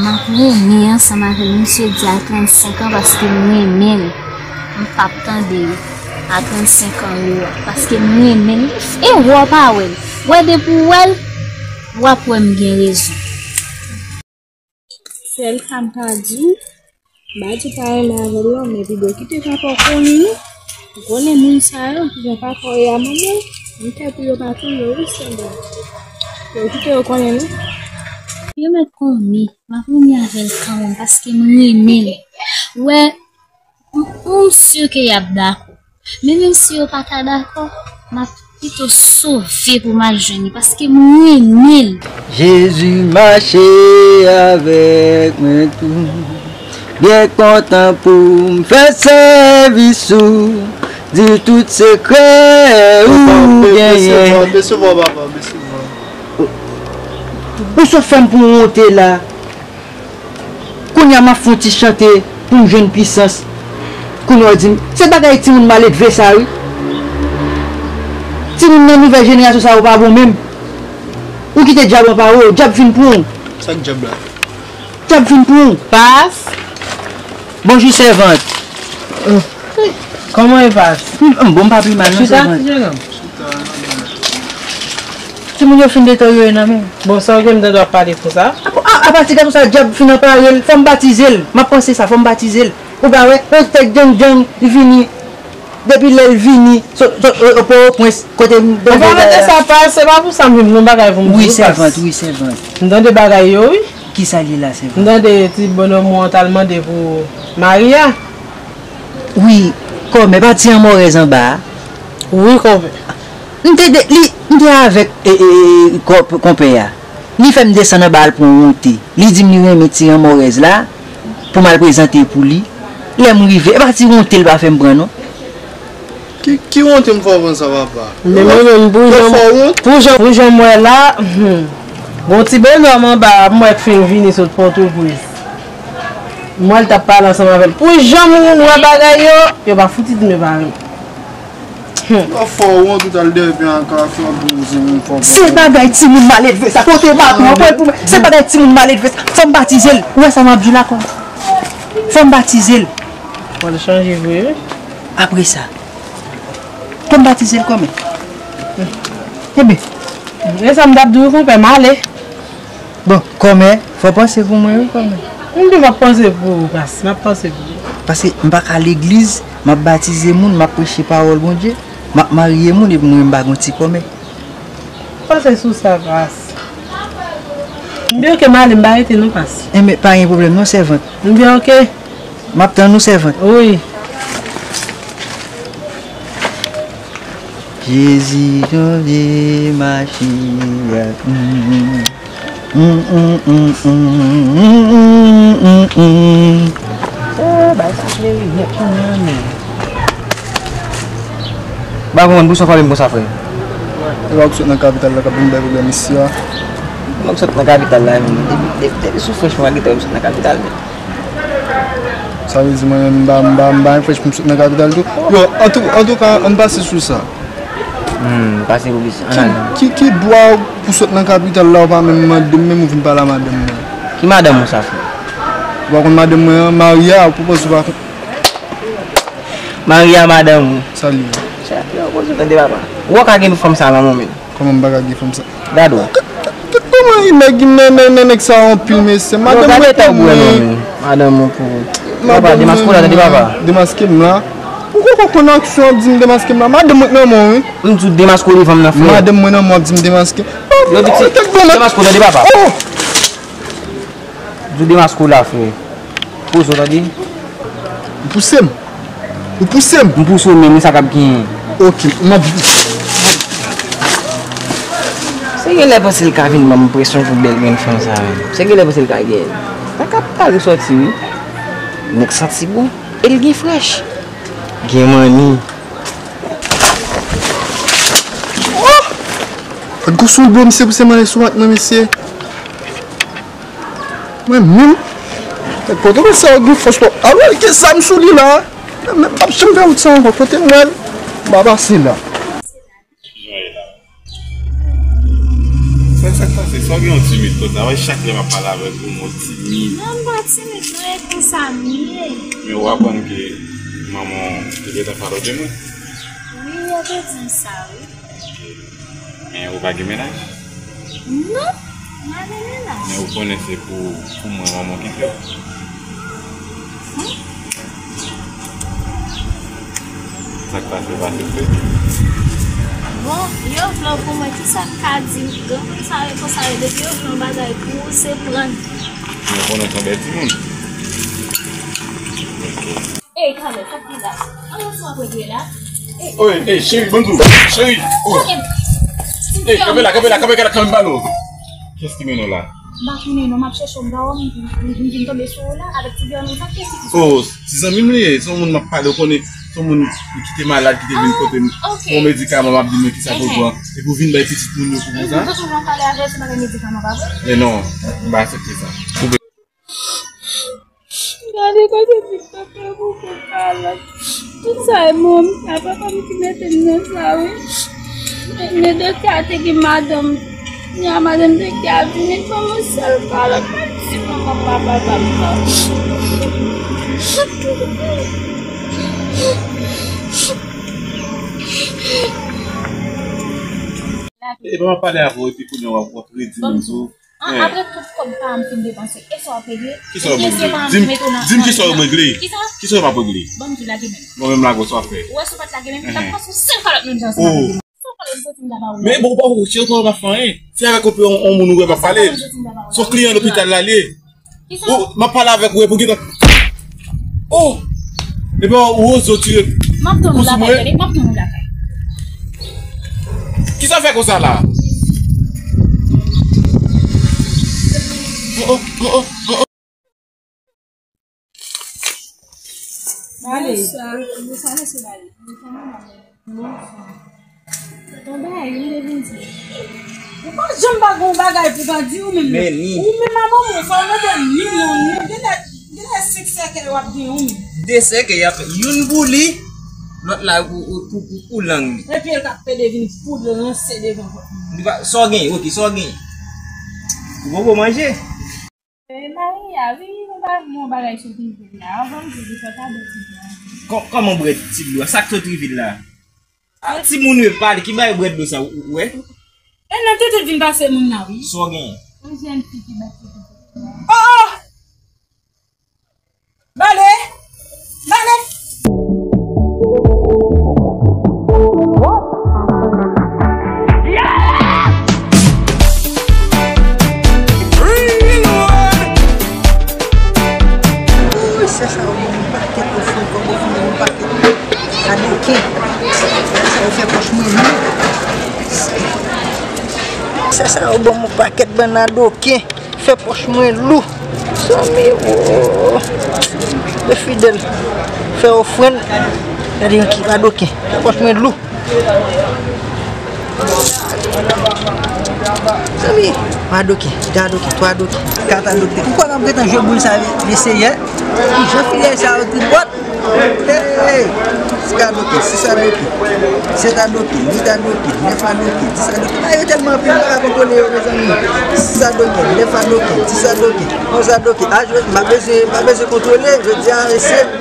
m ap renmen ansanm avè l, misye di a trannsenk an paske m renmen l. M p ap tande a trannsenk an yo a, paske m renmen l. E wè w pa wè l. Wè depi w wè l, w ap wè m gen rezon. Sèl sa m ka di w, m pa di w pa renmen avè l non, men pi bon kite papa w konnen non. Ou konnen moun sa yo, jan papa w ye a manman, m pè pou yo pa touye w wi sè m. Yo kite yo konnen non. Yo mèt konnen, m ap renmen avè l kanmenm, paske m renmen l. Wè, M, m si ke y ap dakò. Men menm si yo pa ta dakò, m ap pito sove pou m al jwenn li, paske m renmen l. Jezi mache avèk mwen tou. Byen kontan pou m fè sèvis ou. Di tout sekrè ou genyen. Desevwa, desevwa, papa, desevwa. Ou sot fè m pou wonte la. Kounye a m ap fè yon ti chante pou m jwenn pisans. Kounye a w di m, se bagay timoun maledve sa wi. Timoun nan nouvèl jenerasyon sa yo pa bon menm. Ou kite dyab anpare w, dyab fin pran w. Sa k dyab la? Dyab fin pran w. Pas. Bonjou sèvant. Kòman e Pas? M bon, m pa pi mal non sèvant. Chita, ti jenòm. Timoun yo fin deteryore nan men m. Bon, sa w gen m tande w ap pale konsa? A, a, apati gade sa, dyab fin anpare l, fò m batize l. M ap panse sa, fò m batize l. Ou pa wè, yon tèt djang djang, li vini. Depi lè l vini, sot, sot, e, e, Pòtoprens, kote m tande. Anfen, mete sa pa, se pa pou sa m vin, yon bagay pou m di w, Pas. Wi, sèvant, wi, sèvant. M tande bagay yo, wi. Kisa l ye la, sèvant? M tande ti bonòm ou an t al mande pou Maria. Wi, kòmè, pa ti anmòrèz anba a. Wi, kòmè. M te de, li, m te avèk, e, e, e, kò-, konpè a. Li fè m desann anba al pran wonte. Li di m li renmen ti anmòrèz la pou m al prezante pou li. Lè m rive, e pa ti wonte l pa fè m pran non. Ki, ki wonte m fè w pran sa, papa? Men mwen menm, pou jan, pou jan, pou jan m wè la, hmm, gon ti bonòm anba a, m wè k fin vini sot Pòtoprens. M wè l t ap pale ansanm avè l. Pou jan m wè bagay yo, yo pa fouti di m yo pa renmen. Yo fè w wont, ou t al dèyè pye an ka fè w ap di w se moun fò. Se bagay timoun maledve sa. Kote baton an, pran l pou mwen. Se bagay timoun maledve sa. Fò m batize l. Ou wè sa m ap di w la kòm? Fò m batize l. Fò l chanje vre, wi. Apre sa, fò m batize l kòmè. Ebyen. E sa m t ap di w, konpè, m ale. Bon, kòmè, fò w panse pou mwen, wi, kòmè. M di m ap panse pou ou, Pas, m ap panse pou ou. Paske m pa ka legliz, m ap batize moun, m ap preche pawòl Bondye, m ap marye moun, epi mwen menm m pa gon ti kòmè. Panse sou sa, Pas. M di oke, m ale, m pa rete non, Pas. Enben, pa gen pwoblèm non, sèvant. M di oke. M ap tann ou, sèvant. Wi. Jezi, Jezi, Machi ak nou. Oh, bay sa fleri nèt kounya, men. M pa konprann pou sa w frape m konsa, frè. E pa w k sot nan kapital la k ap vin bay pwoblèm isi a? Mwen k sot nan kapital la, men. Depi, depi, depi sou frèch mwen, malgre tou, m sot nan kapital, men. Sa vle di mwen menm m pa, m pa, m pa gen frèch pou m sot nan kapital tou. Yo, antou, antouka, ann pase sou sa. Hmm, pase pou plis. Ann ale. Ki, ki, ki dwa w pou sot nan kapital la, ou pa menm mande m, menm ou vin pale a madanm mwen? Ki madanm ou sa, frè? Ou pa konn madanm mwen an? Maria, ou panse ou pa konn? Maria, madanm ou. Sa l ye? Sa, yo, koze tande papa. Ou pa ka gen fanm sa nan men w menm. Kòman m pa ka gen fanm sa? Gade w. Gad kòman e nèg, nèg, nèg, nèg, nèg sa anpil, mesye. Madanm mwen pou mwen. Madanm mwen pou ou. Papa, demaske w la, tande papa. Demaske m la. Ou poko konn aksyon ap di m demaske m la. Madanm mwen nan men w, wi. M di w demaske w devan m nan, frè. Madanm mwen nan men w ap di m demaske. Yo, piti, demaske w, tande papa. Oh! Di w demaske w la, frè. Poze w, tande. Ou pouse m. Ou pouse m. M pouse w menm, wi, sa k ap genyen. Oke, m ap. Se genlè panse l ka vin ban m presyon pou bèl grenn fanm sa menm. Se genlè panse l ka genyen. Sa k ap pale sòti, wi. Nèg santi bon. E l gen frèch. Gen manni. Oh! Gad gwo sou bò, misye pouse m ale sou ak nan, mesye. Mwen menm, nèg Pòtoprens sa yo gen fòs twòp. A wè, gen zam sou li la. Mwen menm, m p ap janm fè wout sa ankò. Kote m wè l, m pa pase la. Sa, sa k pase? Sa w gen yon timid konsa? Wè, chak lè m ap pale avèk ou, m wè w timid. Non, m pa timid, non, e konsa m ye. Men ou aprann ke manman w te gentan falope mwen? Wi, yo te di m sa, wi. Men ou pa gen mennaj? Non, m pa gen mennaj. Men ou konnen se pou, pou mwen manman w kite w. Hmm? Sa k pase, ou pa soufri? Bon, yo vle w pou mwen, kisa k ka di m? Granmoun sa yo konsa yo, depi yo vle yon bagay pou ou, se pran. Men ou konnen w se yon bèl timoun. Ok. Ey, Carlos, sa k gen la? An, yon fwa pou l ye la. Oye, ey, cheri, ban m di w. Cheri, oh. Ey, kanpe la, kanpe la, kanpe la, kanpe balo. Kiyès ki mennen w la? M pa konnen non, m ap chèche w, m pa wè w, m, m, m vin tonbe sou ou la, avèk ti vye nonm sa, kiyès ki sou ou? Oh, ti zanmi m li ye, se yon moun m ap pale, ou konnen, se yon moun ki te malad, ki te vin kote m, pou yon medikaman, m ap di mwen kisa pou pran. Epi w vin bay pitit moun yo pou konsa? M toujou ap pale avè w, se bagay medikaman, pa vre? Men non, m pa aksepte sa. Gade kote pitit mwen pou kou kalòt. Tout sa e moun, a papa m ki mete m nan sa, wi. Men doktè a te gen madanm. Nya madanm doktè a vini ban m yon sèl kalòt. Mwen di papa, papa, papa. E pa m ap pale avè w, epi kounye a w ap, w ap redi menm tou. An, apre tout kòb pa m fin depanse, e sa w ap regle? Kisa w ap regle? Di m, di m kisa w ap regle? Kisa? Kisa w ap regle? Ban m di w lage men m. Mwen menm lage w, sa w ap fè? Ou wè si w pa t lage men m, m t ap pran sou sèl kalòt menm jan ansanm avèk ou. Sèl kalòt m soti m ta ba ou la. Men bon, ou pa, ou cheri, ou pa fè anyen. Se avèk yon, yon, yon moun ou wè m ap pale. Sa w ap fè m soti m ta ba ou la? Se yon kliyan lopital la li ye. Kisa? Ou, m ap pale avèk ou, epi w gentan. Oh! Epi ou oze w tire kou sou mwen. M ap tann ou lakay, tande, m ap tann ou lakay. Kisa w fè konsa la? Oh, oh, oh, oh, oh. Bale. Bonswa. Bonswa, mesye Bale. Bonswa. Bon bagay, m te vin di. Ou pa janm pa gen yon bagay pou w ka di ou menm. Men ni. Ou menm a moman, fò w mete ni non, ni, genlè, genlè senk sèkèy w ap gen ou menm. De sèkèy y ap, youn pou li, lòt la pou, pou, pou, pou lang li. Epi l k ap pede vin poud ranse devan pòt mwen. Li pa, sa w genyen, oke, sa w genyen. Ou poko manje? E, Maria, wi, nou pa gen yon bagay sot rive la. Anvan m di li fò ta bwè ti dlo a. Kò-, kòman bwè ti dlo a? Sa k sot rive la? A, timoun yo pale, ki bay bwè dlo sa, ou, ou wè? E nan tete vin pase moun nan, wi. Sa w genyen? Yon jèn fi ki bat tete. Oh, oh! Bale! Bale! Ooh, sè sa yo ban m pakèt ofrann, kòb ofrann, ban m pakèt. Adoken. Sè sa yo fè pòch mwen lou. Sè sa yo ban m pakèt bann adoken. Fè pòch mwen lou. Zanmi, oh. Le fidèl. Fè ofrann. Gade yon ki adoken. Fè pòch mwen lou. Zanmi, yon adoken, de adoken, twa adoken, kat adoken. Ou kwè m ap gentan jwe boul sa, mesye, yè? Jan fidèl sa yo tripòt. Hey! Ti adoken, sis adoken, sèt adoken, uit adoken, nèf adoken, dis adoken. A, yo tèlman anpil, m pa ka kontwole yo, mezanmi. Sis adoken, nèf adoken, dis adoken, onz adoken. A, jwe, m pa bezwen, m pa bezwen kontwole. Jodi a, mesye, m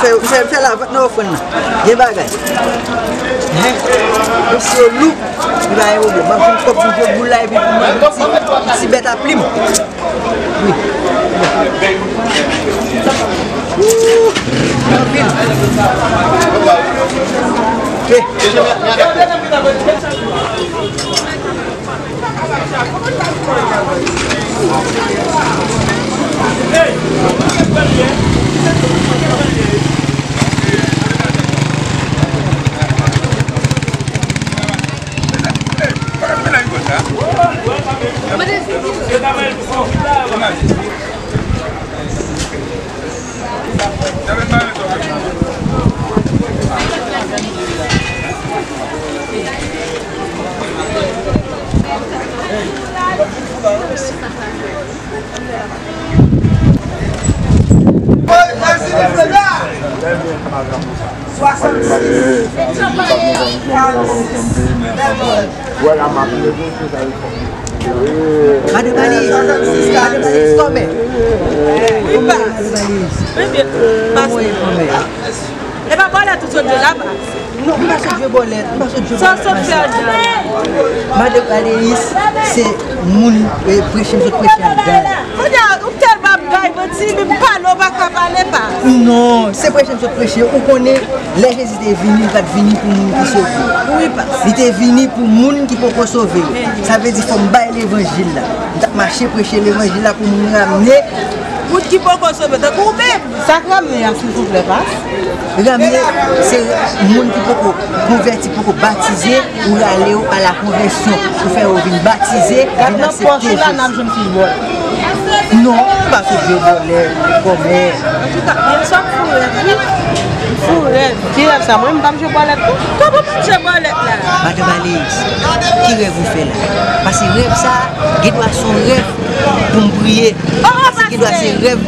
fè, m fè, m fè lavant nan ofrann nan. Gen bagay. Hen? Mesye lou. Li pa gen pwoblèm. M ap jwenn kòb pou jwe boul la epi pou manje ti, ti bèt a plim. Wi. Ooh, anpil. Ok. Madan Balis, Madan Balis, kòmè. Li pa. Mwen byen. Mwen byen, kòmè. E pa pale tout sot de la pa. Non, m pa sot jwe bòlèt, m pa sot jwe bòlèt. Sa w sot fè anndan? Madan Aleis, se moun, eh, preche m sot preche anndan. Kounye a, ou tèlman ap bay manti, men m pale, ou pa ka pale pa. Non, se preche m sot preche. Ou konnen, lè Jezi te vini, li pa t vini pou moun ki sove. Wi, pa. Li te vini pou moun ki poko sove yo. Sa vle di, fò m bay levanjil la. M t ap mache preche levanjil la pou moun ramne Moun ki poko sove, tankou w menm. Sa k ramne a, silvouplè, pas? Ramne, se moun ki poko konvèti, poko batize, ou rale yo a la konvèsyon, ou fè yo vin batize, vin aksepte Jezi. Gad nan pòch ou la, n ap jwenn fich bòlèt. Non, m pa sou vye bòlèt, kòmè. Antouka, yè swa m fou rèv, wi. M fou rèv. Ki rèv sa? Mwen, m p ap jwe bòlèt tou. Kòman m ap jwe bòlèt la? Madan Baleris, ki rèv ou fè la? Paske rèv sa, gen dwa se yon rèv pou m priye. Paske gen dwa se rèv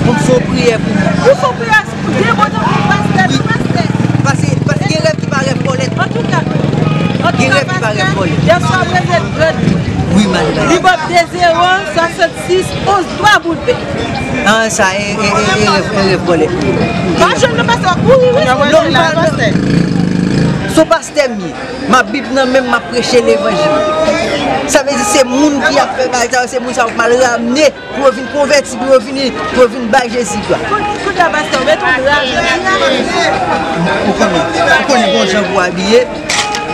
pou m fè yon priyè pou ou. Ou fè yon priyè pou de bon tan pou pastè, wi, pastè. Paske, paske gen rèv ki pa rèv bòlèt. Antouka, gen rèv ki pa rèv bòlèt. Yè swa, prezidant Grant. Wi, madan Baleris. Li ban m de zewo, swasannsis, onz, twa boul pe. Ah, sa e, e, e, e rèv, e rèv bòlèt. Pa jwenn nan pastè, kouri, wi. Non, m pa, non. Se yon pastè m ye. M ap Bib nan men m, m ap preche levanjil. Sa vle di se moun ki ap fè bagay sa yo, se moun sa yo m al ramne pou yo vin konvèti, pou yo vin, pou yo vin bay Jezi glwa. Kounye a, pastè, ou met yon dra jodi a. Ou konnen, ou konnen gon jan pou abiye.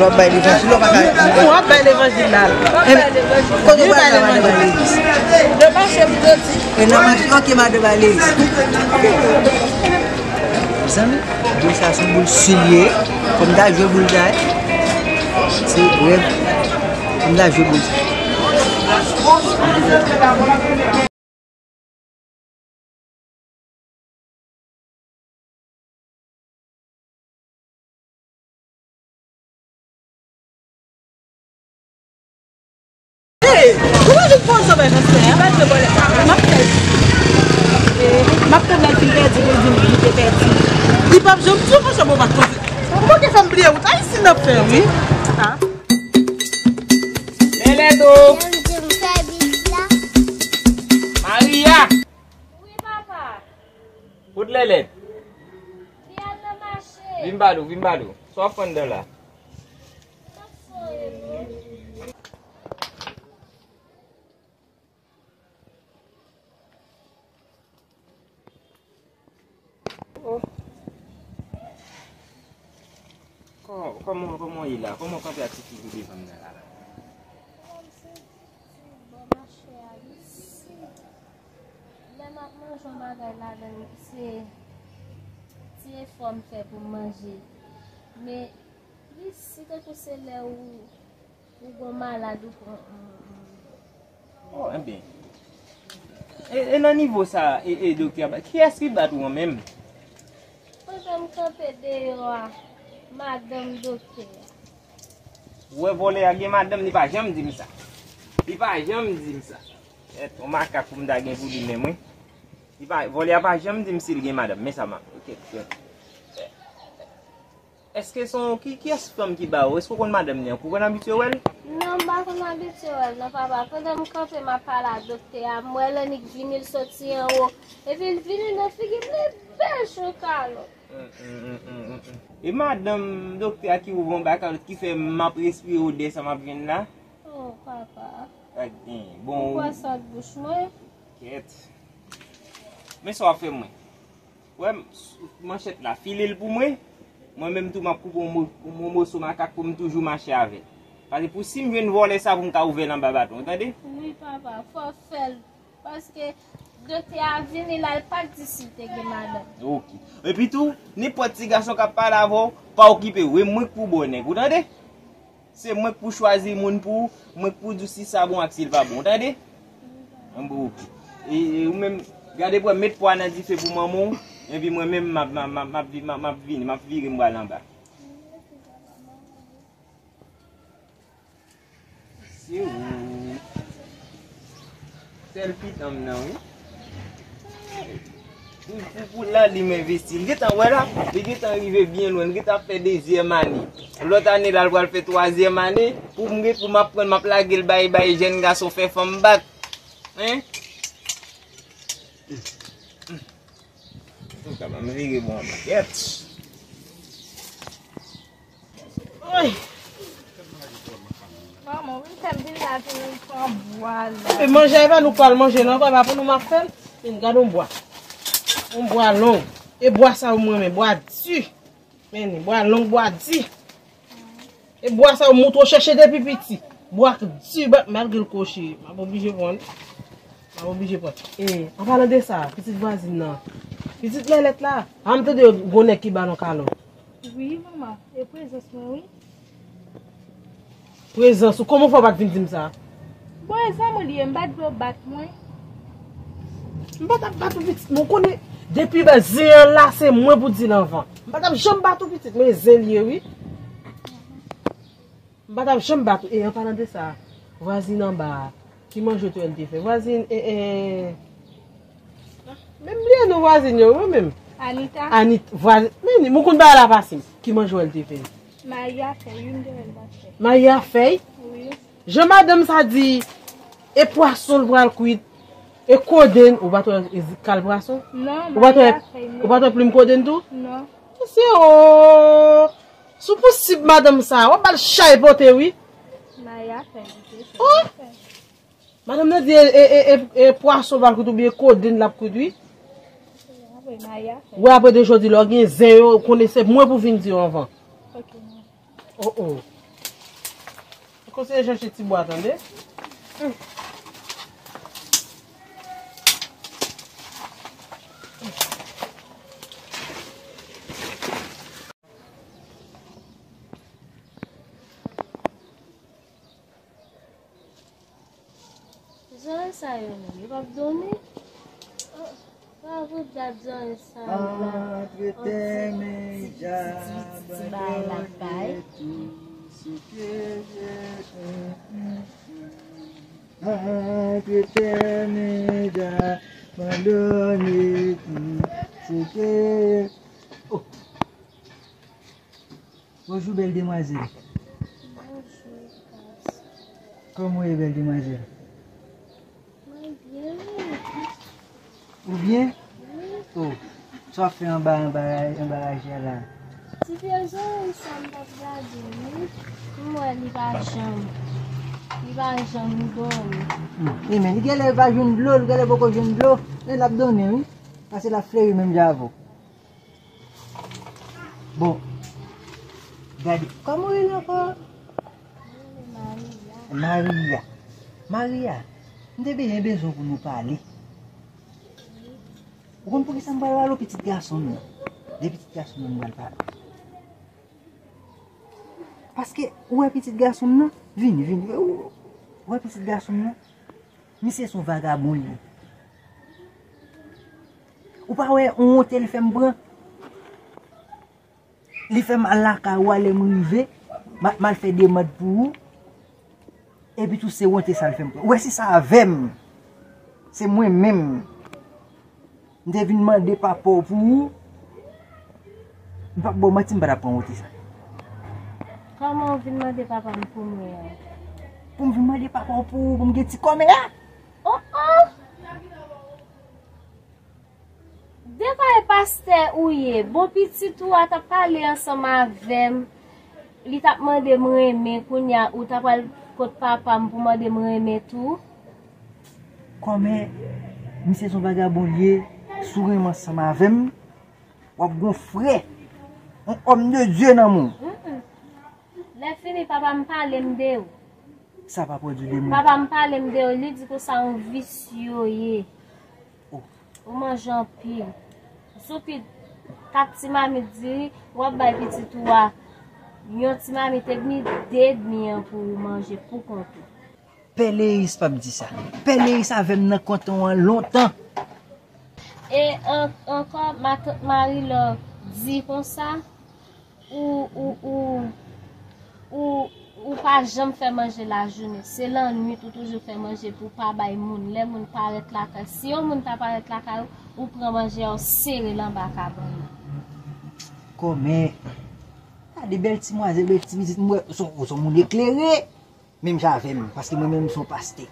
Lè w ap bay levanjil, w pa ka. Ou ap bay levanjil la. Kote w pral la, madan Baleris? Nan mache pou jodi. E nan mache, ok, madan Baleris. Zanmi, dwe sa se yon boul silye. Fò m ta jwe boul sa, eh. Se rèv. Fò m ta jwe boul sa. Hey, ou pa vin poze bay pastè a, pa jwe bòlèt la, m ap pèdi. M ap tann lè l fin pèdi pou l vin di l te pèdi. Li p ap janm di w konsa, bon, pa koze. Ou manke fè m bliye wout. Ayisyen ap fè, wi. Ah. Lelèto! Maria! Wi, papa. Kot Lèlèt? Li al nan mache. Vin ba nou, vin ba nou. Sa w ap fè anndan la? M ap soye, non. Oh. Kò-, kòman, kòman w ye la? Kòman w kanpe ak ti figi devan m nan la, la? Kòmsi ti bò mache a, li si. Lè m ap manje yon bagay ladan l, se ti efò m fè pou m manje. Men, li si tankou se lè ou Ou gon malad ou pran. Oh, enben. E, e nan nivo sa, e, e doktè a bat. Kiyès ki bat ou an menm? Pandan m kanpe deyò a, madanm doktè a. Ou wè vòlè a gen madanm, li pa janm di m sa. Li pa janm di m sa. Èt, yon makak pou m ta gen pou li menm, wi. Li pa, vòlè a pa janm di m si l gen madanm. Men sa m ap, ok, ok. Èske se yon, ki, kiyès fanm ki ba ou? Èske w konn madanm li an? Ou konn abitye wè l? Non, m pa konn abitye wè l, non, papa. Pandan m kanpe, m ap pale a doktè a, m wè l annik vini, l soti anwo. Epi l vini nan figi m, li bèl cho kalòt. Mm, mm, mm, mm, mm, mm. E madanm doktè a ki ouvè yon bagay kalòt ki fè m ap respire odè sa m ap jwenn la? Oh, papa. Ak, bon. Ou kwè sa ak bouch mwen? Kèt. Men sa w ap fè mwen. Wè, m, s-, manchèt la, file l pou mwen. Mwen menm tou, m ap koupe yon mo-, yon moso makak pou m toujou mache avè l. Paske pou si m jwenn vòlè sa pou m ka ouvè l anba baton, w tande? Wi, papa, fò w fè l. Paske doktè a vini la, l pa t di si l te gen madanm. Ok. Epi tou, nenpòt ti gason k ap pale avè w, pa okipe w. E mwen k pou ba w nèg, ou tande? Se mwen k pou chwazi moun pou ou, mwen k pou di w si sa bon ak si l pa bon, w tande? An bon, ok. E, e ou menm, gade pou w met pwa nan dife pou manman w, epi mwen menm, m ap, m ap, m ap, m ap vi-, m ap, m ap vire m pral anba. Se ou. Sèl pitan m nan, wi. Pou, pou, pou lalim envesti. L gentan wè la, li gentan rive byen lwen, l gentan ap fè dezyèm ane. Lòt ane la, l pral fè twazyèm ane. Pou m gen, pou m ap pran, m ap lage l bay, bay jèn gason fè fanm bat. Hein? Ou ka ban m vire bò anba. Kèt. Oy! Manman, wi, fè m vin la, vin pran bwa la. E manje a, e pa nou k pral manje l ankò, e pa pou nou m ap fè l. Men gade yon bwa. Yon bwa long. E bwa sa yo m renmen, bwa di. Men ni, bwa long, bwa di. E bwa sa yo m montre w chèche depi piti. Bwa k di, ba-, malgre l kwochi, m ap oblije pran l. M ap oblije pran. E, an palan de sa, pitit vwazin nan. Pitit Lèlèt la. A m tande yo gon nèg ki ba l yon kalòt. Wi, manman. E prezans mwen, wi. Prezans ou, kòman w fè w pa t vin di m sa? Bon, e zanmi li ye, m pa t vle w bat mwen. M pa t ap bat ou pitit, men w konnen, depi zen an la, se mwen pou di l anvan. M pa t ap janm bat ou pitit, men zen li ye, wi. M pa t ap janm bat ou. E an palan de sa, vwazin anba a, ki manje tou èl te fè? Vwazin, e, e, menm bliye non vwazin yo, wi menm. Anita. Anit, vwazin, men, mwen konn bagay la pase m. Ki manje èl te fè? Maria fè, youn de èl la fè. Maria fè? Wi. Jan madanm sa di, e pwason l pral kwit, e kodenn, ou pa t wè e kal pwason? Non, ou pa t wè, Maria fè, non. Ou pa t wè plim kodenn tou? Non. Mesye o! Si w posib madanm sa, w ap ba l chay pote wi. Maria fè, li te fè, oh! Li fè. Madanm nan di e, e, e, e, e pwason l pral kwit oubyen kodenn l ap kwit wi. Apre Maria fè. Wi, apre de jodi, lè w gen zen yo, konnen se mwen pou vin di yo anvan. Ok, non. Oh, oh. Ou kontinye chèche ti bwa, tande? Zòrèy sa yo menm, yo p ap dòmi? Oh, pa vout gad zòrèy sa yo la. Antre tèmen, ti bagay la bay. Antre tèmen, abandone tou, se ke. Oh. Bonjou, bèl demwazèl. Bonjou, gason. Kòman w ye, bèl demwazèl? Mwen byen, wi. Ou byen? Wi. Oh, sa w ap fè anba, anba, anba raje a la? Ti pye zòrèy sa m t ap gade, wi. M wè li pa janm, li pa janm dòmi. Hmm. Wi, men li genlè pa jwenn dlo, li genlè poko jwenn dlo. Men l ap donnen, wi. Paske l ap fleri menm jan avè w. Bon, gade, kòman w rele ankò? Maria. Maria. Maria, m te byen bezwen pou nou pale. Ou konn poukisa m pral pale w pitit gason m nan? De pitit gason m nan m pral pale. Paske ou wè pitit gason m nan? Vini, vini. Ou wè pitit gason m nan? Misye se yon vagabon li ye. Ou pa wè yon wonte li fè m pran? Li fè m al lakay ou a lè m rive, m a, m al fè demann pou ou. Epi tou se wonte sa l fè m pran. Ou wè si sa avè m, se mwen menm. M te vin mande papa w pou ou. M p ap ba w manti, m pa t ap pran wonte sa. Kòman w vin mande papa m pou mwen an? Pou m vin mande papa w pou ou, pou m gen ti kòmè a? Oh, oh! Dekwa e pastè ou ye? Bon, pitit ou a t ap pale ansanm avè m. Li t ap mande m renmen, kounye a ou ta pral kot papa m pou mande m renmen tou? Kòmè, misye se yon vagabon li ye, si w renmen ansanm avè m, w ap gon frè, yon homme de Dieu nan men w. Mm-mm. Lè fini, papa m pale m de ou. Sa papa w di w de mwen? Papa m pale m de ou, li di konsa yon visye w ye. Oh. Ou manje anpil. Sou ki kat ti mamit diri, w ap bay pitit ou a yon ti mamit edmi, de edmi an pou ou manje pou kont ou. Pè Leyis p ap di sa. Pè Leyis avè m nan kanton an lontan. E an-, ankò, matant Marilò di konsa, ou, ou, ou, ou, ou pa janm fè manje lajounen. Se lannwit ou toujou fè manje pou w pa bay moun. Lè moun parèt lakay, si yon moun ta parèt lakay ou, ou pran manje a, ou sere l anba kabann nan. Kòmè, gade bèl ti demwazèl, bèl ti pitit, m wè, ou se yon, ou se yon moun eklere. Menm jan avè m, paske mwen menm m se yon pastè.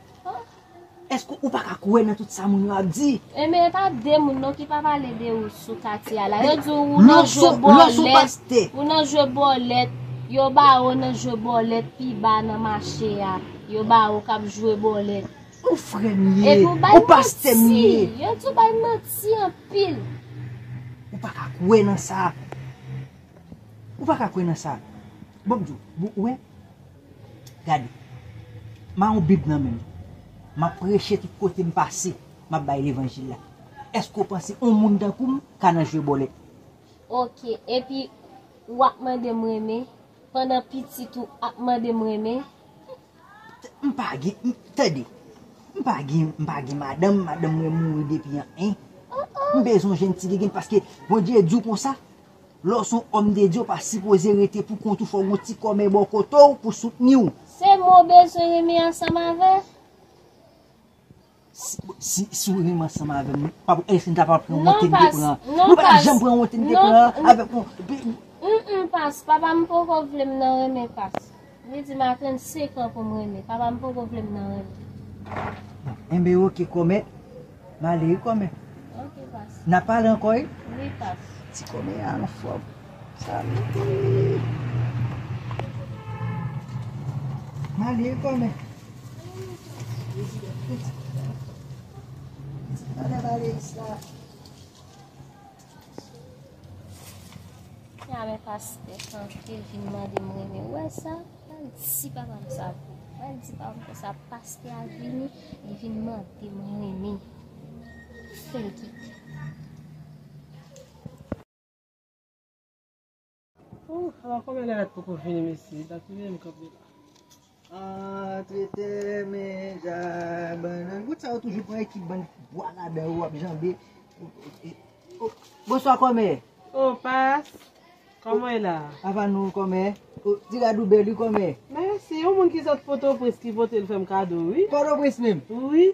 Èske ou pa ka kwè nan tout sa moun yo ap di? Enben, e pa de moun non ki pa pale de ou sou katye a la. Yo di w ou nan jwe bòlèt, ou nan jwe bòlèt, yo ba ou nan jwe bòlèt pi ba nan mache a. Yo ba ou k ap jwe bòlèt. Ou frè m ye, ou pastè m ye. Yo di w bay manti anpil. Ou pa ka kwè nan sa. Ou pa ka kwè nan sa. Bon, m di w, ou wè? Gade. M a yon Bib nan men m. M ap preche tout kote m pase, m ap bay levanjil la. Èske w panse yon moun tankou m ka nan jwe bòlèt? Ok, epi w ap mande m renmen, pandan pitit ou ap mande m renmen? M pa gen, m, tande, m pa gen, m pa gen madanm, madanm mwen mouri depi an en. M bezwen jwenn ti gegen paske Bondye di w konsa, lè w se yon òm de Dye, w pa sipoze rete pou kont ou, fò w gen yon ti kòmè bò kote w pou soutni w. Se mwen w bezwen renmen ansanm avè? Si, si, si w renmen ansanm avè m, pa, èske n ta pral pran wonte n te pran? Nou pa janm pran wonte n te pran avèk yon. Mm, mm, pas, papa m poko vle m nan renmen pas. Li di m a trannsenk an pou m renmen. Papa m poko vle m nan renmen. Bon, enben, oke, kòmè. M ale wi, kòmè. Ok, pas. N a pale ankò, wi? Wi, pas. Ti kòmè a anfòm. Sa m ale wi, kòmè. Ya men pastè kanpe vin mande m renmen. Ou wè sa? Pral di papa m sa vre. Pral di papa m konsa pastè a vini, li vin mande m renmen. Fè l kite. Ooh, ala kòmè lè rèt poko vini mesye, dat li menm kanpe la. Antretè, men ja, bannann. Bout sa yo toujou pran ekip bann bwa ladan yo, w ap janbe. Bonswa, kòmè. Oh, pas. Kòman w ye la? Apa nou, kòmè? Ti rad ou bèl wi, kòmè. Mèsi, yon moun ki sot Pòtoprens ki pote l fè m kado, wi. Pòtoprens menm? Wi.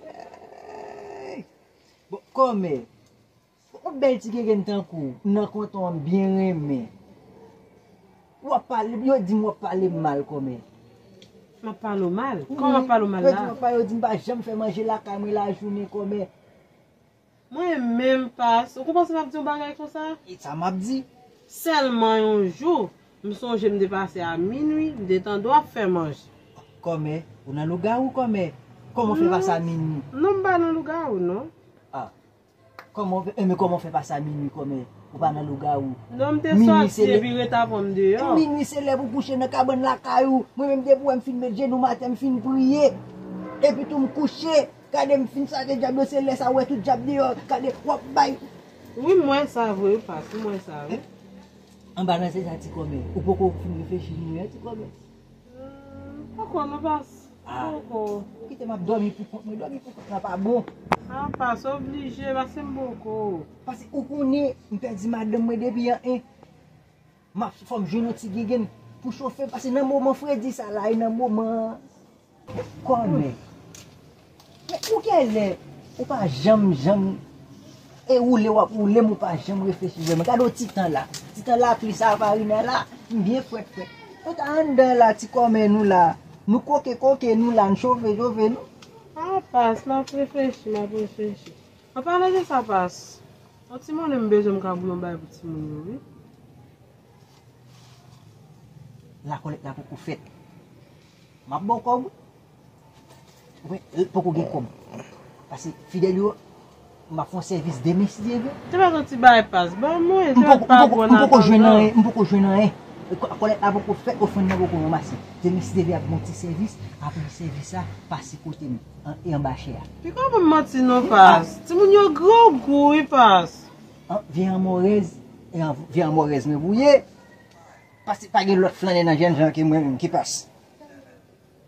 Ey. Bon, kòmè. Yon bèl ti gegen tankou w, nan kontan w, m byen renmen. W ap pale, yo di m w ap pale m mal, kòmè. M ap pale w mal? Kòman m ap pale w mal la? Yo di m w ap pale, yo di m pa janm fè manje lakay mwen lajounen, kòmè. Mwen menm, pas, ou konn panse m ap di yon bagay konsa? E sa m ap di. Sèlman yon jou, m sonje m te pase a minwi, m te tande w ap fè manje. Kòmè, ou nan lougawou, kòmè. Kòman w fè pase a minwi? Non, m pa nan lougawou, non. Ah. Kòman w fè, enben kòman w fè pase a minwi, kòmè? Ou pa nan lougawou. Non, m te sòti epi ret avan m deyò. Minwi se lè pou kouche nan kabann lakay ou. Mwen menm depi w wè m fin met jenou m atè, m fin priye. Epi tou m kouche. Gade m fin chache dyab yo, se lè sa w wè tout dyab deyò. Gade, w ap bay. Wi, m wè sa vre, wi, pas, m wè sa, wi. Anba nan se sa, ti kòmè. Ou poko fin reflechi nou, en, ti kòmè? Hmm, poko, non, pas. Ah. Poko. Kite m ap dòmi pou kont mwen, dòmi pou kont mwen pa bon. Ah, pas, oblije, pase m poko. Pase ou konnen, m pèdi madanm mwen depi an en. M ap, fò m jwenn yon ti gegen pou chofe, pase nan moman fredi sa la, e nan moman Kòmè. Men ou genlè, ou pa janm, janm, e woule w ap woule m, ou pa janm reflechi vrèman. Gade w ti tan la. Ti tan lapli sa, Farina la, m byen frèt frèt. Nou ta anndan la, ti kòmè nou la. Nou koke koke nou la, n chove chove nou. Ah, pas, m ap reflechi, m ap reflechi. An palan de sa, pas, yon ti monnen m bezwen m ka voye yon bagay pou timoun yo, wi. Lakòlèt la poko fèt. M ap ba w kòb. Ou wè, poko gen kòb. Pase fidèl yo, m ap fè w sèvis demen si Dye vle. Se pa yon ti bagay pas. Ban mwen, se pa bon nan tan. M poko jwenn anyen, m poko jwenn anyen. Kò-, kòlèt la poko fèt, ofrann nan poko ranmase. Demen si Dye vle ap gen yon ti sèvis, apre sèvis la, pase kote m, an, e anba chè a. Piko pa m manti non, pas. Timoun yo grangou, wi, pas. An, vye anmorèz, e an, vye anmorèz mwen pou w ye. Pase pa gen lòt flannè nan jènjan ke mwen menm ki pas.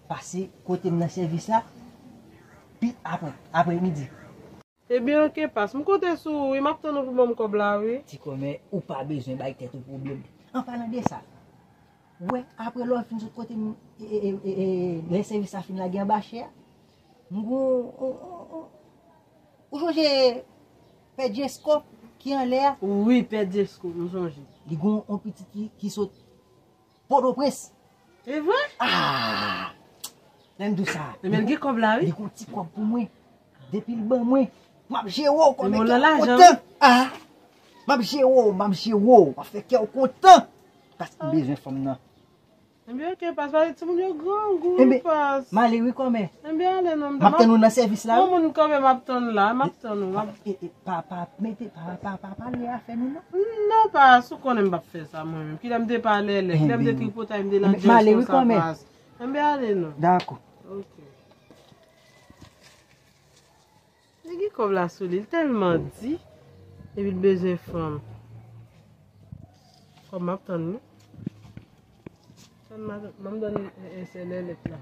Pase kote m nan sèvis la, pi apre, apre midi. Ebyen oke pas, m konte sou ou wi, m ap tann ou pou ban m kòb la wi. Ti kòmè, ou pa bezwen bay tèt ou pwoblèm. An palan de sa, ou wè apre lè w fin sot kote m, e, e, e, e, lè sèvis la fin lage anba chè a, m gon, on, on, on, Ou sonje Pè Dyesko ki anlè a? Wi, Pè Dyesko, m sonje. Li gon on pitit ki, ki sot Pòtoprens. E vre? Ah! Lè m di w sa. Ebyen, l gen kòb la, wi. Li gon ti kòb pou mwen. Depi l ban mwen, m ap jere w, kòmè kè w kontan. Ah! M ap jere w, m ap jere w. M ap fè kè w kontan. Paske m bezwen fanm nan. Ebyen oke, pas, pase timoun yo grangou wi, pas. M ale wi kòmè. Ebyen ale non, m ap tann ou nan sèvis la wi. Yon moun kòmè m ap tann la, m ap tann ou, m ap. E, e, pa, pa, mete, pa, pa, pa pale afè nou non. Non, pas, ou konnen m p ap fè sa mwen menm. Kilè m te pale lè, kilè m te tripotay, m te nan direksyon sa, pas. Ebyen ale non. Dakò. Oke. kòb la sou li, li tèlman di. Epi l bezwen fanm. Kòb m ap tann li. Tann m a, m a tann, e, e, se lè lèt la.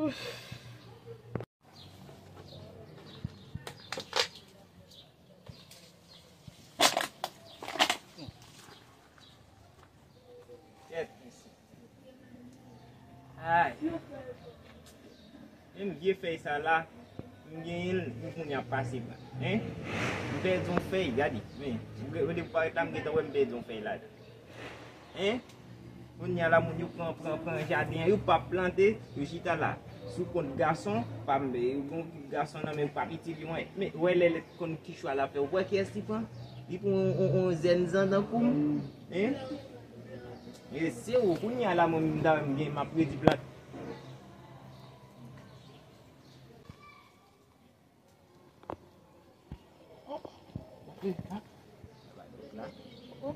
Ouf. Kèt, mesye. Ay. Menm vye fèy sa la, m genyen l, m kounye a pase pran. Hein? M pèdi yon fèy, gade. Men, ou gen, ou depi parèt la, m gentan wè m pèdi yon fèy ladan. Hein? Kounye a la, moun yo pran, pran, pran jaden an, yo p ap plante, yo chita la. Sou kont gason, pa m, yo gen yon gason nan men, yo p ap itil yo anyen. Men, wè lè lèt konn kichwa la fè, ou wè kiyès li pran? Li pran yon, yon, yon jèn zandan kou m. Hein? E se ou, kounye a la, mwen, m ta, m gen, m ap redi plant. Oh, oh, oh, oh.